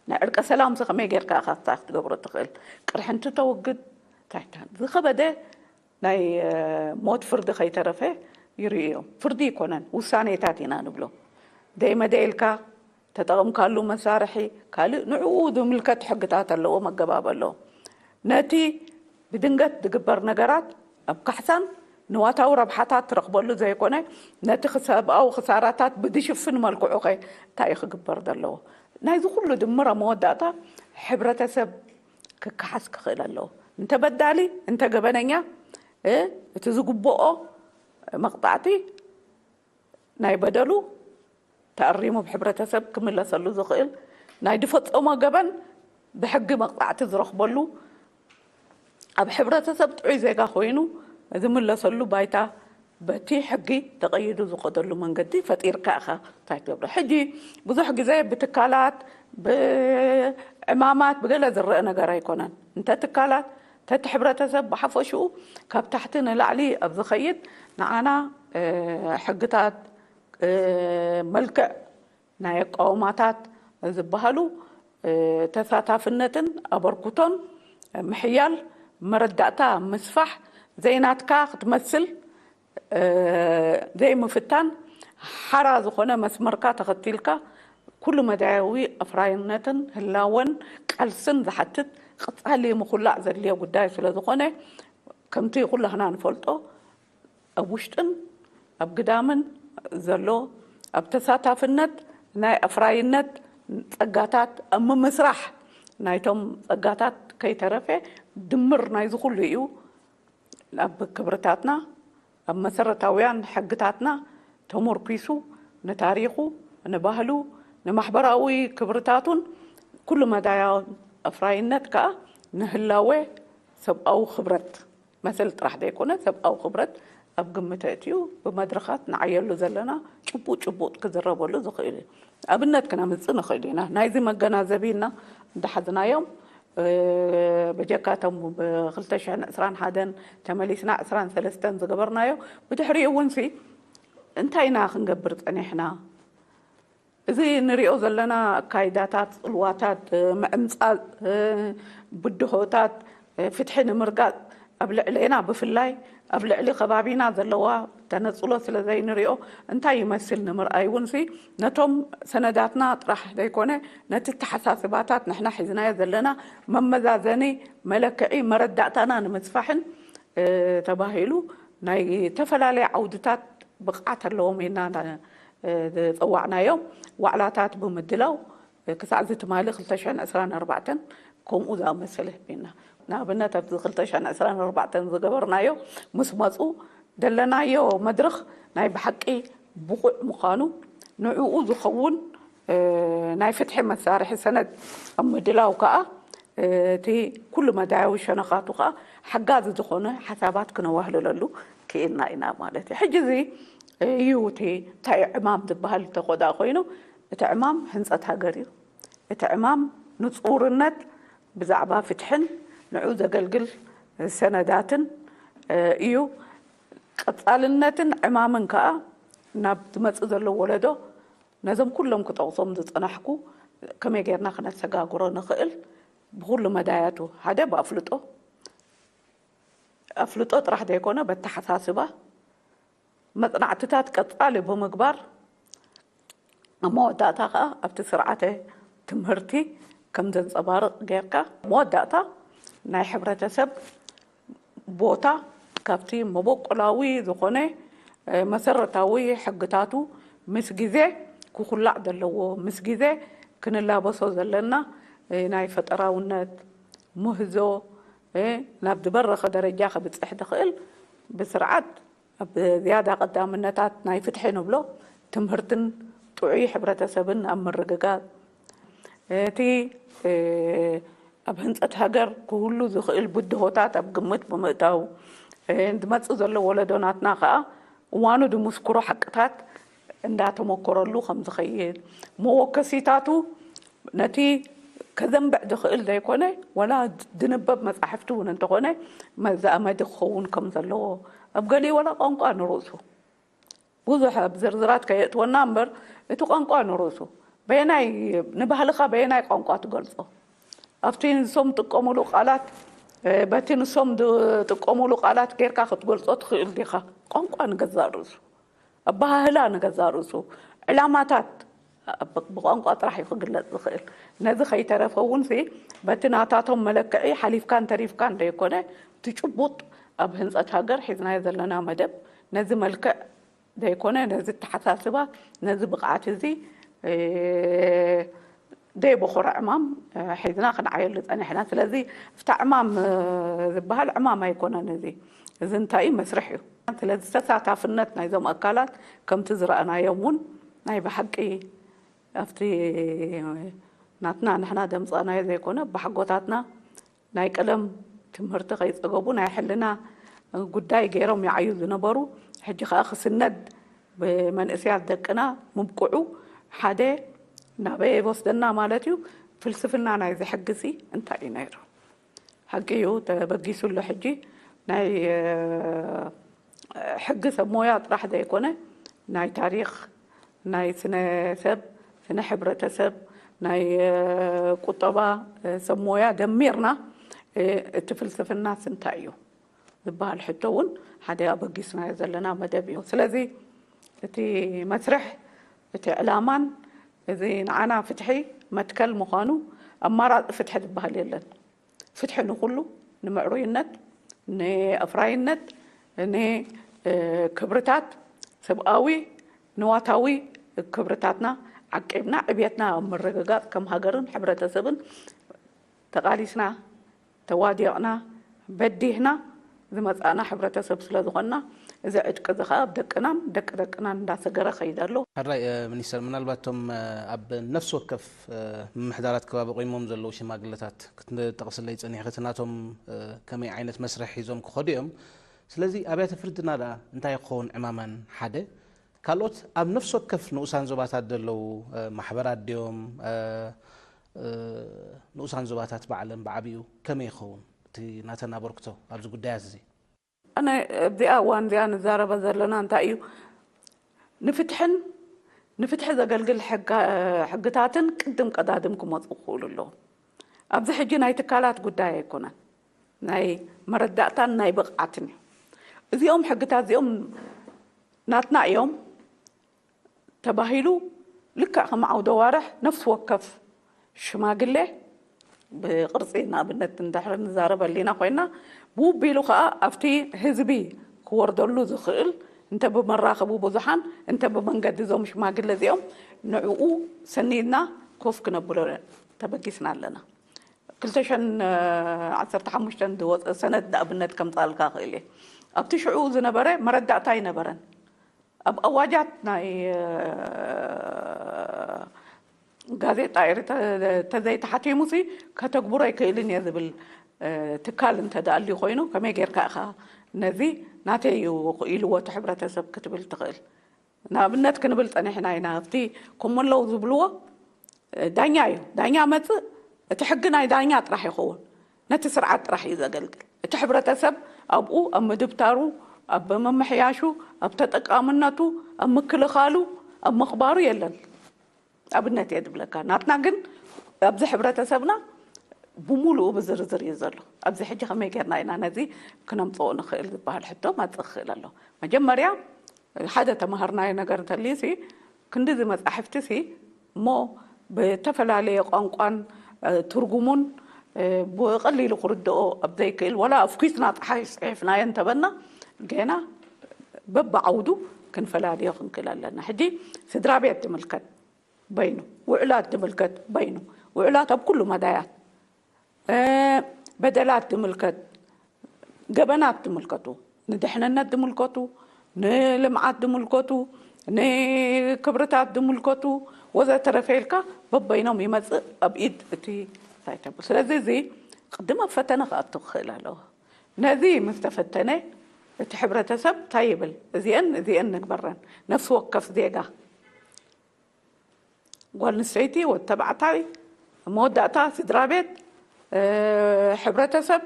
ናይ ዕርቀ ሰላም ከመይ ጌርካ ኢኻ ክትገብሮ ትኽእል? ቅርሕንቲ ተወግድ ታይታን ዝኸበደ ናይ ሞት ፍርዲ ከይተረፈ ይርእዮም። ፍርዲ ይኮነን ውሳኔታት ኢና ንብሎ። ደይመደይልካ ተጠቐምካሉ መሳርሒ ካልእ ንዕኡ ዝምልከት ሕግታት ኣለዎ፣ መገባብ ኣለዎ። ነቲ ብድንገት ዝግበር ነገራት ኣብ ካሕሳን ንዋታዊ ረብሓታት ትረኽበሉ ዘይኮነ ነቲ ሰብኣዊ ክሳራታት ብዝሽፍን መልክዑ ከ እንታይ እዩ ክግበር ዘለዎ? ናይዚ ኩሉ ድምር ኣብ መወዳእታ ሕብረተሰብ ክከሓስ ክኽእል ኣለዎ። እንተ በዳሊ እንተ ገበነኛ እቲ ዝግብኦ መቕጣዕቲ ናይ በደሉ ተኣሪሙ ብሕብረተሰብ ክምለሰሉ ዝኽእል ናይ ዝፈጸሞ ገበን ብሕጊ መቕጻዕቲ ዝረኽበሉ ኣብ ሕብረተሰብ ጥዑይ ዜጋ ኮይኑ ዝምለሰሉ ባይታ በቲ ሕጊ ተቐይዱ ዝኸደሉ መንገዲ ፈጢርካ ኢኻ እንታይ ትገብሮ። ሕጂ ብዙሕ ግዜ ብትካላት ብዕማማት ብገለ ዝረአ ነገር ኣይኮነን። እንተ ትካላት ተቲ ሕብረተሰብ ብሓፈሽኡ ካብ ታሕቲ ንላዕሊ ኣብ ዝኸይድ ንዓና ሕግታት መልክዕ ናይ ኣቃውማታት ዝበሃሉ ተሳታፍነትን ኣበርክቶን ምሕያል፣ መረዳእታ ምስፋሕ፣ ዘይናትካ ክትመስል ዘይምፍታን፣ ሓራ ዝኾነ መስመርካ ተኸቲልካ ኩሉ መዳያዊ ኣፍራይነትን ህላወን ቃልስን ዝሓትት ቀጻሊ ምኹላዕ ዘድልዮ ጉዳይ ስለ ዝኾነ ከምቲ ኩላህና ንፈልጦ ኣብ ውሽጥን ኣብ ግዳምን ዘሎ ኣብ ተሳታፍነት ናይ ኣፍራይነት ጸጋታት ኣብ ምምስራሕ ናይቶም ጸጋታት ከይተረፈ ድምር ናይዚ ኩሉ እዩ። ኣብ ክብርታትና ኣብ መሰረታውያን ሕግታትና ተሞርኪሱ ንታሪኹ ንባህሉ ንማሕበራዊ ክብርታቱን ኩሉ መዳያዊ ኣፍራይነት ከኣ ንህላወ ሰብኣዊ ክብረት መሰል ጥራሕ ዘይኮነ ሰብኣዊ ክብረት ኣብ ግምት ኣእትዩ ብመድረኻት ንዓየሉ ዘለና ጭቡጥ ጭቡጥ ክዝረበሉ ዝኽእል እዩ። ኣብነት ክነምፅእ ንኽእል ኢና። ናይዚ መገናዘቢ ኢልና እንዳሓዝናዮም በጀካቶም ብ2021 ተመሊስና 23 ዝገበርናዮ ብድሕሪኡ እውን ሲ እንታይ ኢና ክንገብር ፀኒሕና? እዚ ንሪኦ ዘለና ኣካይዳታት፣ ፅልዋታት፣ ምዕምፃፅ፣ ብድሆታት፣ ፍትሒ ንምርጋፅ ኣብ ልዕሌና ብፍላይ ኣብ ልዕሊ ከባቢና ዘለዋ ተነፅሎ ስለ ዘይንሪኦ እንታይ ይመስል ንምርኣይ እውን ሲ ነቶም ሰነዳትና ጥራሕ ዘይኮነ ነቲ ተሓሳስባታት ንሕና ሒዝናዮ ዘለና መመዛዘኒ መለክዒ መረዳእታና ንምስፋሕን ተባሂሉ ናይ ዝተፈላለየ ዓውድታት ብቕዓት ኣለዎም ኢልና ዝፀዋዕናዮም ዋዕላታት ብምድላው ክሳዕ እዚ ትማሊ 2024 ከምኡ ዝኣመሰለ ቢና ንኣብነት ኣብዚ 2024 ዝገበርናዮ ምስ መፁ ዘለናዮ መድረኽ ናይ ብሓቂ ብቑዕ ምዃኑ ንዕኡ ዝኸውን ናይ ፍትሒ መሳርሒ ሰነድ ኣብ ምድላው ከዓ እቲ ኩሉ መዳያዊ ሸነኻቱ ከዓ ሓጋዚ ዝኾነ ሓሳባት ክነዋህልለሉ ክኢልና ኢና ማለት እዩ። ሕጂ እዚ እዩ እቲ እንታይ ዕማም ዝበሃል ተኾዳ ኮይኑ እቲ ዕማም ህንፀት ሃገር እዩ። እቲ ዕማም ንፁርነት ብዛዕባ ፍትሕን ንዑ ዘገልግል ሰነዳትን እዩ። ቀፃልነትን ዕማምን ከዓ ናብ ዝመፅእ ዘሎ ወለዶ ነዞም ኩሎም ክጠቕሶም ዝፀናሕኩ ከመይ ጌርና ክነሰጋግሮ ንኽእል ብኩሉ መዳያቱ ሓደ ብኣፍልጦ ኣፍልጦ ጥራሕ ዘይኮነ በተሓሳስባ መፅናዕትታት ቀፃሊ ብምግባር ኣብ መወዳእታ ከዓ ኣብቲ ስርዓተ ትምህርቲ ከም ዘንፀባርቕ ጌርካ መወዳእታ ናይ ሕብረተሰብ ቦታ ካብቲ መበቆላዊ ዝኾነ መሰረታዊ ሕግታቱ ምስ ግዜ ክኹላዕ ዘለዎ፣ ምስ ግዜ ክንላበሶ ዘለና ናይ ፈጠራውነት ምህዞ ናብ ዝበረኸ ደረጃ ከብፅሕ ዝኽእል ብስርዓት ኣብ ዝያዳ ቀዳምነታት ናይ ፍትሒ ንብሎ ትምህርትን ጥዑይ ሕብረተሰብን ኣብ ምርግጋፅ፣ እቲ ኣብ ህንፀት ሃገር ክህሉ ዝኽእል ብድሆታት ኣብ ግምት ብምእታው፣ ዝመፅእ ዘሎ ወለዶናትና ከዓ እዋኑ ዝምስክሮ ሓቅታት እንዳተመኮረሉ ከም ዝኸይድ፣ መወከሲታቱ ነቲ ከዘንብዕ ዝኽእል ዘይኮነ፣ ዋላ ዝንበብ መጻሕፍቲ እውን እንተኾነ መዛመዲ ክኸውን ከም ዘለዎ፣ ኣብ ገሊኡ ዋላ ቋንቋ ንርእሱ ብዙሕ ኣብ ዝርዝራት ከየእትወና እምበር፣ እቲ ቋንቋ ንርእሱ በየናይ፣ ንባህልኻ በየናይ ቋንቋ ትገልጾ? ኣብቲ ንሶም ጥቀሙሉ ቃላት፣ በቲ ንሶም ዝጥቀሙሉ ቃላት ጌርካ ክትገልጾ ትኽእል ዲኻ? ቋንቋ ንገዛእ ርእሱ፣ ኣበሃህላ ንገዛእ ርእሱ፣ ዕላማታት ብቋንቋ ጥራሕ እዩ ክግለጽ ዝኽእል። ነዚ ከይተረፈ እውን ሲ በቲ ናታቶም መለክዒ ሓሊፍካን ተሪፍካን ዘይኮነ፣ እቲ ጭቡጥ ኣብ ህንጸት ሃገር ሒዝናዮ ዘለና መደብ ነዚ መልክዕ ዘይኮነ፣ ነዚ ኣተሓሳስባ፣ ነዚ ብቕዓት እዚ ደይ በኾረ ዕማም ሒዝና ክንዓየሉ ጸኒሕና። ስለዚ እፍታ ዕማም ዝበሃል ዕማም ኣይኮነን። እዚ እዚ እንታይ እዩ? መስርሕ እዩ። ስለዚ ተሳታፍነት ናይዞም ኣካላት ከምቲ ዝረኣናዮም እውን ናይ ብሓቂ ኣብቲ ናትና ንሕና ደምፃናዮ ዘይኮነ፣ ባሕጎታትና ናይ ቀደም ትምህርቲ ከይፀገቡ ናይ ሕልና ጉዳይ ገይሮም ይዓዩ ዝነበሩ፣ ሕጂ ከዓ ክስነድ ብመንእሰያት ደቅና ምብቅዑ ሓደ ናበይ ይወስደና ማለት እዩ? ፍልስፍና ናይዚ ሕጊ ሲ እንታይ እዩ ነይሩ? ሓቂ እዩ፣ ተበጊሱ ኣሎ። ሕጂ ናይ ሕጊ ሰብ ሞያ ጥራሕ ዘይኮነ፣ ናይ ታሪኽ፣ ናይ ስነ ሰብ፣ ስነ ሕብረተሰብ፣ ናይ ቁጠባ ሰብ ሞያ ደሚርና እቲ ፍልስፍናስ እንታይ እዩ ዝበሃል ሕቶ እውን ሓደ ኣበጊስናዮ ዘለና መደብ እዩ። ስለዚ እቲ መስርሕ፣ እቲ ዕላማን እዚ ንዓና ፍትሒ መትከል ምዃኑ፣ ኣማራፂ ፍትሒ ዝበሃል የለን። ፍትሒ ንኹሉ፣ ንምዕሩይነት፣ ንኣፍራይነት፣ ንክብርታት፣ ሰብኣዊ ንዋታዊ ክብርታትና ዓቂብና ዕብየትና ኣብ ምርግጋፅ ከም ሃገርን ሕብረተሰብን ተቓሊስና፣ ተዋዲቕና፣ በዲህና ዝመፃእና ሕብረተሰብ ስለ ዝኾንና፣ እዚ ዕጥቂ እዚ ከዓ ኣብ ደቅናን ደቂ ደቅናን እንዳሰገረ ከይድ ኣሎ። ሕራይ ሚኒስተር፣ ምናልባት እቶም ኣብ ነፍሲ ወከፍ ምምሕዳራት ከባቢ ቆይሞም ዘለዉ ሽማግለታት ክትጠቕስለይ ጸኒሕኺ፣ እቲ ናቶም ከመይ ዓይነት መስርሕ ሒዞም ክኸዱ እዮም? ስለዚ ኣብያተ ፍርድና ደኣ እንታይ ክኸውን ዕማመን? ሓደ ካልኦት ኣብ ነፍሲ ወከፍ ንኡሳን ዞባታት ዘለዉ ማሕበራት ድዮም ንኡሳን ዞባታት ባዕለን ብዓቢኡ ከመይ ይኸውን እቲ ናተን ኣበርክቶ ኣብዚ ጉዳያት እዚ? ኣነ ኣብዚኣ እዋን እዚኣ ንዛረበ ዘለና እንታይ እዩ፣ ንፍትሕን ንፍትሒ ዘገልግል ሕግታትን ቅድም ቀዳድም ክመፁ ክኽእሉ ኣለዎም። ኣብዚ ሕጂ ናይ ትካላት ጉዳይ ኣይኮነን፣ ናይ መረዳእታን ናይ ብቕዓትን እዩ። እዚኦም ሕግታት እዚኦም ናትና እዮም ተባሂሉ፣ ልክዕ ከም ዓውደ ዋርሕ ነፍሲ ወከፍ ሽማግሌ ብቕርጺ ንኣብነት እንድሕር ንዛረበ ሊና ኮይና፣ ብውቢሉ ከኣ ኣብቲ ህዝቢ ክወርደሉ ዝኽእል እንተ ብመራኸቡ ብዙሓን እንተ ብመንገዲ እዞም ሽማግለ እዚኦም ንዕኡ ሰኒድና ኮፍ ክነብሎ ተበጊስና ኣለና። ክልተ ሸን ዓሰርተ ሓሙሽተ ዝወፀ ሰነድ ንኣብነት ከምፃልካ ክእል እየ። ኣብቲ ሽዑ ዝነበረ መረዳእታ ኣይነበረን። ኣብ ኣዋጃት ናይ ጋዜጣ ኤርትራ ተዘይተሓቲሙሲ ከተግብሮ ኣይክእልን እየ ዝብል ትካል እንተ ደኣ ኣልዩ ኮይኑ፣ ከመይ ጌርካ ኢኻ ነዚ ናተይ እዩ ኢልዎ እቲ ሕብረተሰብ ክትብል ትኽእል? ንኣብነት ክንብል ጸኒሕና ኢና። ኣብቲ ከምኡ ኣለዉ ዝብልዎ ዳኛ እዩ። ዳኛ መጽእ፣ እቲ ሕጊ ናይ ዳኛ ጥራሕ ይኸውን። ነቲ ስርዓት ጥራሕ እዩ ዘገልግል። እቲ ሕብረተሰብ ኣብኡ ኣብ ምድብታሩ፣ ኣብ ምምሕያሹ፣ ኣብ ተጠቃምነቱ፣ ኣብ ምክልኻሉ፣ ኣብ ምኽባሩ የለን። ኣብነት እየ ዝብለካ። ናትና ግን ኣብዚ ሕብረተሰብና ብምሉኡ ብዝርዝር እዩ ዘሎ። ኣብዚ ሕጂ ከመይ ጌርና ኢና ነዚ ክነምጽኦ ንኽእል ዝበሃል ሕቶ ማጽእ ክኽእል ኣሎ። መጀመርያ ሓደ ተማሃርናዮ ነገር እንተልዩሲ፣ ክንዲዚ መጻሕፍቲሲ እሞ ብተፈላለየ ቋንቋን ትርጉሙን ብቐሊሉ ክርድኦ ኣብ ዘይክእል፣ ዋላ ኣብ ኩስና ጸሓይ ጽሒፍናዮ እንተበና፣ ገና በብዓውዱ ክንፈላልዮ ክንክእል ኣለና። ሕጂ ስድራ ቤት ትምልከት በይኑ፣ ውዕላት ትምልከት በይኑ፣ ውዕላት ኣብ ኩሉ መዳያት፣ በደላት ትምልከት፣ ገበናት ትምልከቱ፣ ንድሕንነት ዝምልከቱ፣ ንልምዓት ዝምልከቱ፣ ንክብርታት ዝምልከቱ ወዘተረፈ ኢልካ በበይኖም ይመጽእ ኣብ ኢድ እቲ እንታይ ተብል። ስለዚ እዚ ቅድም ኣብ ፈተነ ክኣቱ ክኽእል ኣለዎ። ነዚ ምስ ተፈተነ እቲ ሕብረተሰብ እንታይ ይብል? እዚአን እዚአን ንግበረን። ነፍሲ ወከፍ ዜጋ፣ ጓል ኣንስተይቲ፣ ወዲ ተባዕታይ፣ መወዳእታ ስድራ ቤት፣ ሕብረተሰብ፣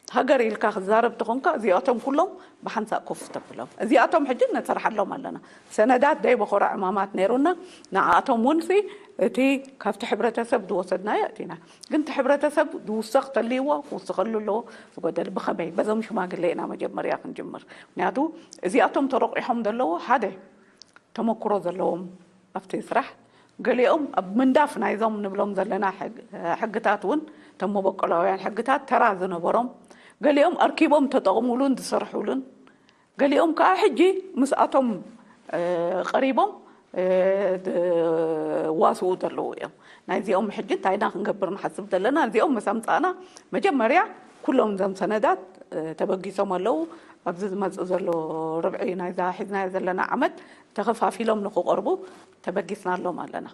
ሃገር ኢልካ ክዛረብ ተኾንካ እዚኣቶም ኩሎም ብሓንሳእ ኮፍ ተብሎም። እዚኣቶም ሕጂ ነሰርሓሎም ኣለና። ሰነዳት ደይ በኾራ ዕማማት ነይሩና። ንኣቶም እውን ሲ እቲ ካብቲ ሕብረተሰብ ዝወሰድናዮ ኣእቲና። ግን እቲ ሕብረተሰብ ዝውሰኽ ተልይዎ ክውስኸሉ ኣለዎ። ዝጎደል ብኸመይ? በዞም ሽማግሌ ኢና መጀመርያ ክንጅምር። ምክንያቱ እዚኣቶም ተረቂሖም ዘለዉ ሓደ ተመክሮ ዘለዎም ኣብቲ ስራሕ፣ ገሊኦም ኣብ ምንዳፍ ናይዞም ንብሎም ዘለና ሕግ-፣ ሕግታት እውን፣ እቶም መበቆላውያን ሕግታት ተራ ዝነበሮም፣ ገሊኦም ኣርኪቦም ተጠቕሙሉን ዝሰርሑሉን፣ ገሊኦም ከዓ ሕጂ ምስኣቶም፣ እ፣ ቀሪቦም፣ እ፣ ዝዋስኡ ዘለዉ እዮም። ናይዚኦም ሕጂ እንታይ ኢና ክንገብር ንሓስብ ዘለና? እዚኦም ምስ ኣምጻእና መጀመርያ ኩሎም እዞም ሰነዳት፣ እ፣ ተበጊሶም ኣለዉ። ኣብዚ ዝመጽእ ዘሎ ርብዒ ናይዛ ሒዝናዮ ዘለና ዓመት ተኸፋፊሎም ንክቐርቡ ተበጊስናሎም ኣለና።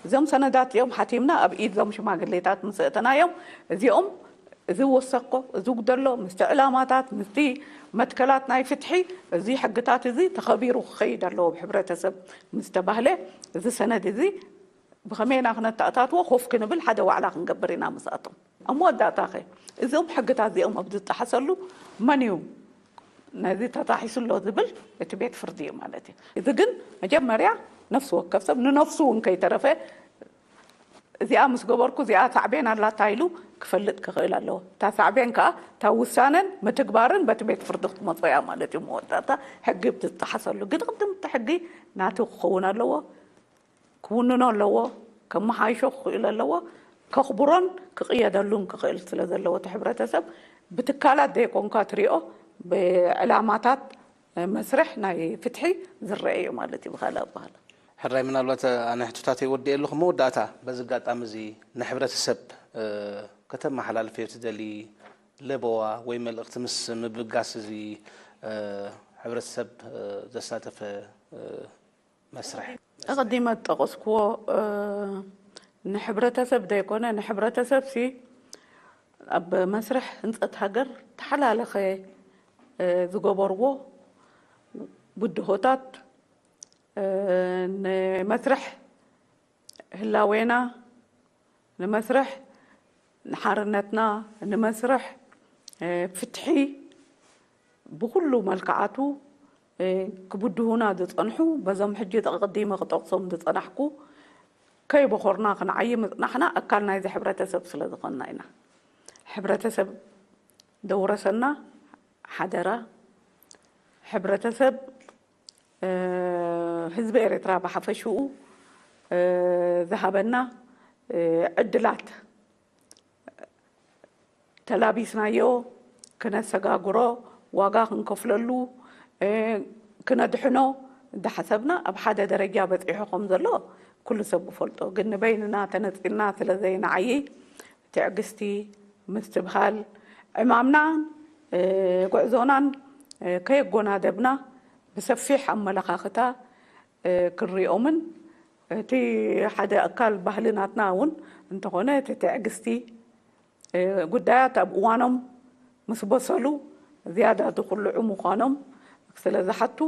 እዞም ሰነዳት እዚኦም ሓቲምና ኣብ ኢድ እዞም ሽማግሌታት ምስ ኣእተናዮም፣ እዚኦም እዚ ወሰኮ፣ እዚ ጉደሎ፣ ምስቲ ዕላማታት፣ ምስቲ መትከላት ናይ ፍትሒ፣ እዚ ሕግታት እዚ ተኸቢሩ ክኸይድ ኣለዎ ብሕብረተሰብ ምስ ተባህለ፣ እዚ ሰነድ እዚ ብኸመይ ኢና ክነተኣታትዎ ኮፍ ክንብል ሓደ ዋዕላ ክንገብር ኢና ምስኣቶም። ኣብ መወዳእታ ኸ እዞም ሕግታት እዚኦም ኣብ ዝጠሓሰሉ መን እዩ ነዚ ተጣሒሱ ኣሎ ዝብል እቲ ቤት ፍርዲ እዩ ማለት እዩ። እዚ ግን መጀመርያ ነፍሲ ወከፍ ሰብ ንነፍሱ እውን ከይተረፈ እዚኣ ምስ ገበርኩ እዚኣ ሳዕቤን ኣላታ ኢሉ ክፈልጥ ክኽእል ኣለዎ። እታ ሳዕቤን ከዓ እታ ውሳነን ምትግባርን በቲ ቤት ፍርዲ ክትመጾ እያ ማለት እዩ። መወዳእታ ሕጊ ብዝጠሓሰሉ ግን ቅድም እቲ ሕጊ ናቱ ክኸውን ኣለዎ፣ ክውንኖ ኣለዎ፣ ከመሓይሾ ክኽእል ኣለዎ፣ ከኽብሮን ክቕየደሉን ክኽእል ስለ ዘለዎ እቲ ሕብረተሰብ ብትካላት ዘይኮንካ ትሪኦ ብዕላማታት መስርሕ ናይ ፍትሒ ዝረአ እዩ ማለት እዩ ብኻልእ ኣበሃህላ። ሕራይ ምናልባት ኣነ ሕቶታተይ ወዲኤ ኣለኹ። መወዳእታ በዚ ኣጋጣሚ እዚ ንሕብረተሰብ ከተመሓላልፍዮ ትደሊ ለበዋ ወይ መልእኽቲ ምስ ምብጋስ እዚ ሕብረተሰብ ዘሳተፈ መስርሕ? ኣቐዲመ ዝጠቐስክዎ ንሕብረተሰብ ዘይኮነ ንሕብረተሰብ ሲ ኣብ መስርሕ ህንፀት ሃገር ተሓላለኸ ዝገበርዎ ብድሆታት ንመስርሕ ህላዌና ንመስርሕ ንሓርነትና ንመስርሕ ፍትሒ ብኩሉ መልክዓቱ ክብድሁና ዝፀንሑ በዞም ሕጂ ተቐዲመ ክጠቕሶም ዝፀናሕኩ ከይበኾርና ክንዓይ ምፅናሕና ኣካል ናይዚ ሕብረተሰብ ስለ ዝኾንና ኢና። ሕብረተሰብ ደውረሰና ሓደራ፣ ሕብረተሰብ ህዝቢ ኤርትራ ብሓፈሽኡ ዝሃበና ዕድላት ተላቢስናዮ ክነሰጋግሮ ዋጋ ክንከፍለሉ ክነድሕኖ እንዳሓሰብና ኣብ ሓደ ደረጃ በፂሑ ከም ዘሎ ኩሉ ሰብ ዝፈልጦ ግን ንበይንና ተነፂልና ስለ ዘይንዓይ ትዕግስቲ ምስትብሃል ዕማምናን ጉዕዞናን ከየጎናደብና ብሰፊሕ ኣመለኻኽታ ክንሪኦምን እቲ ሓደ ኣካል ባህሊ ናትና እውን እንተኾነ እቲ ትዕግስቲ ጉዳያት ኣብ እዋኖም ምስ በሰሉ ዝያዳ ዝኹልዑ ምዃኖም ስለ ዝሓቱ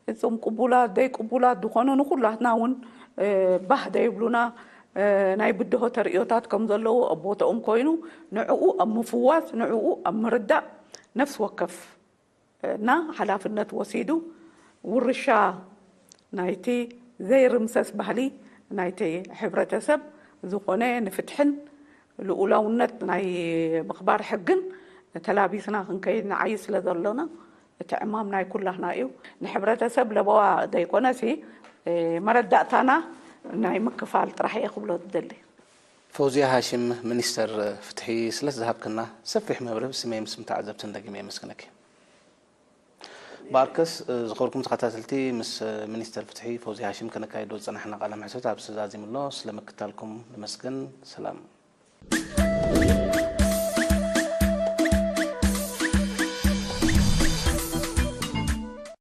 እዞም ቅቡላት ዘይቅቡላት ዝኾኑ ንኩላትና እውን ባህ ዘይብሉና ናይ ብድሆ ተርእዮታት ከም ዘለዉ ኣብ ቦታኦም ኮይኑ ንዕኡ ኣብ ምፍዋስ ንዕኡ ኣብ ምርዳእ ነፍሲ ወከፍ እና ሓላፍነት ወሲዱ ውርሻ ናይቲ ዘይርምሰስ ባህሊ ናይቲ ሕብረተሰብ ዝኾነ ንፍትሕን ልኡላውነት ናይ ምኽባር ሕግን ተላቢስና ክንከይድ ንዓይ ስለ ዘሎና እቲ ዕማም ናይ ኩላህና እዩ። ንሕብረተሰብ ለበዋ ዘይኮነሲ መረዳእታና ናይ ምክፋል ጥራሕ እየ ክብሎ ዝደሊ። ፈውዝያ ሃሽም፣ ሚኒስተር ፍትሒ፣ ስለ ዝሃብክና ሰፊሕ መብርሂ ብስመይ ምስም ተዓዘብትን ደጊመ የመስግነኪ። ብኣርከስ፣ ዝኸበርኩም ተኸታተልቲ፣ ምስ ሚኒስተር ፍትሒ ፈውዝያ ሃሽም ከነካይዶ ዝጸናሕና ቃለ መሕትት ኣብዚ ተዛዚሙ ኣሎ። ስለ ምክታልኩም ንመስግን። ሰላም።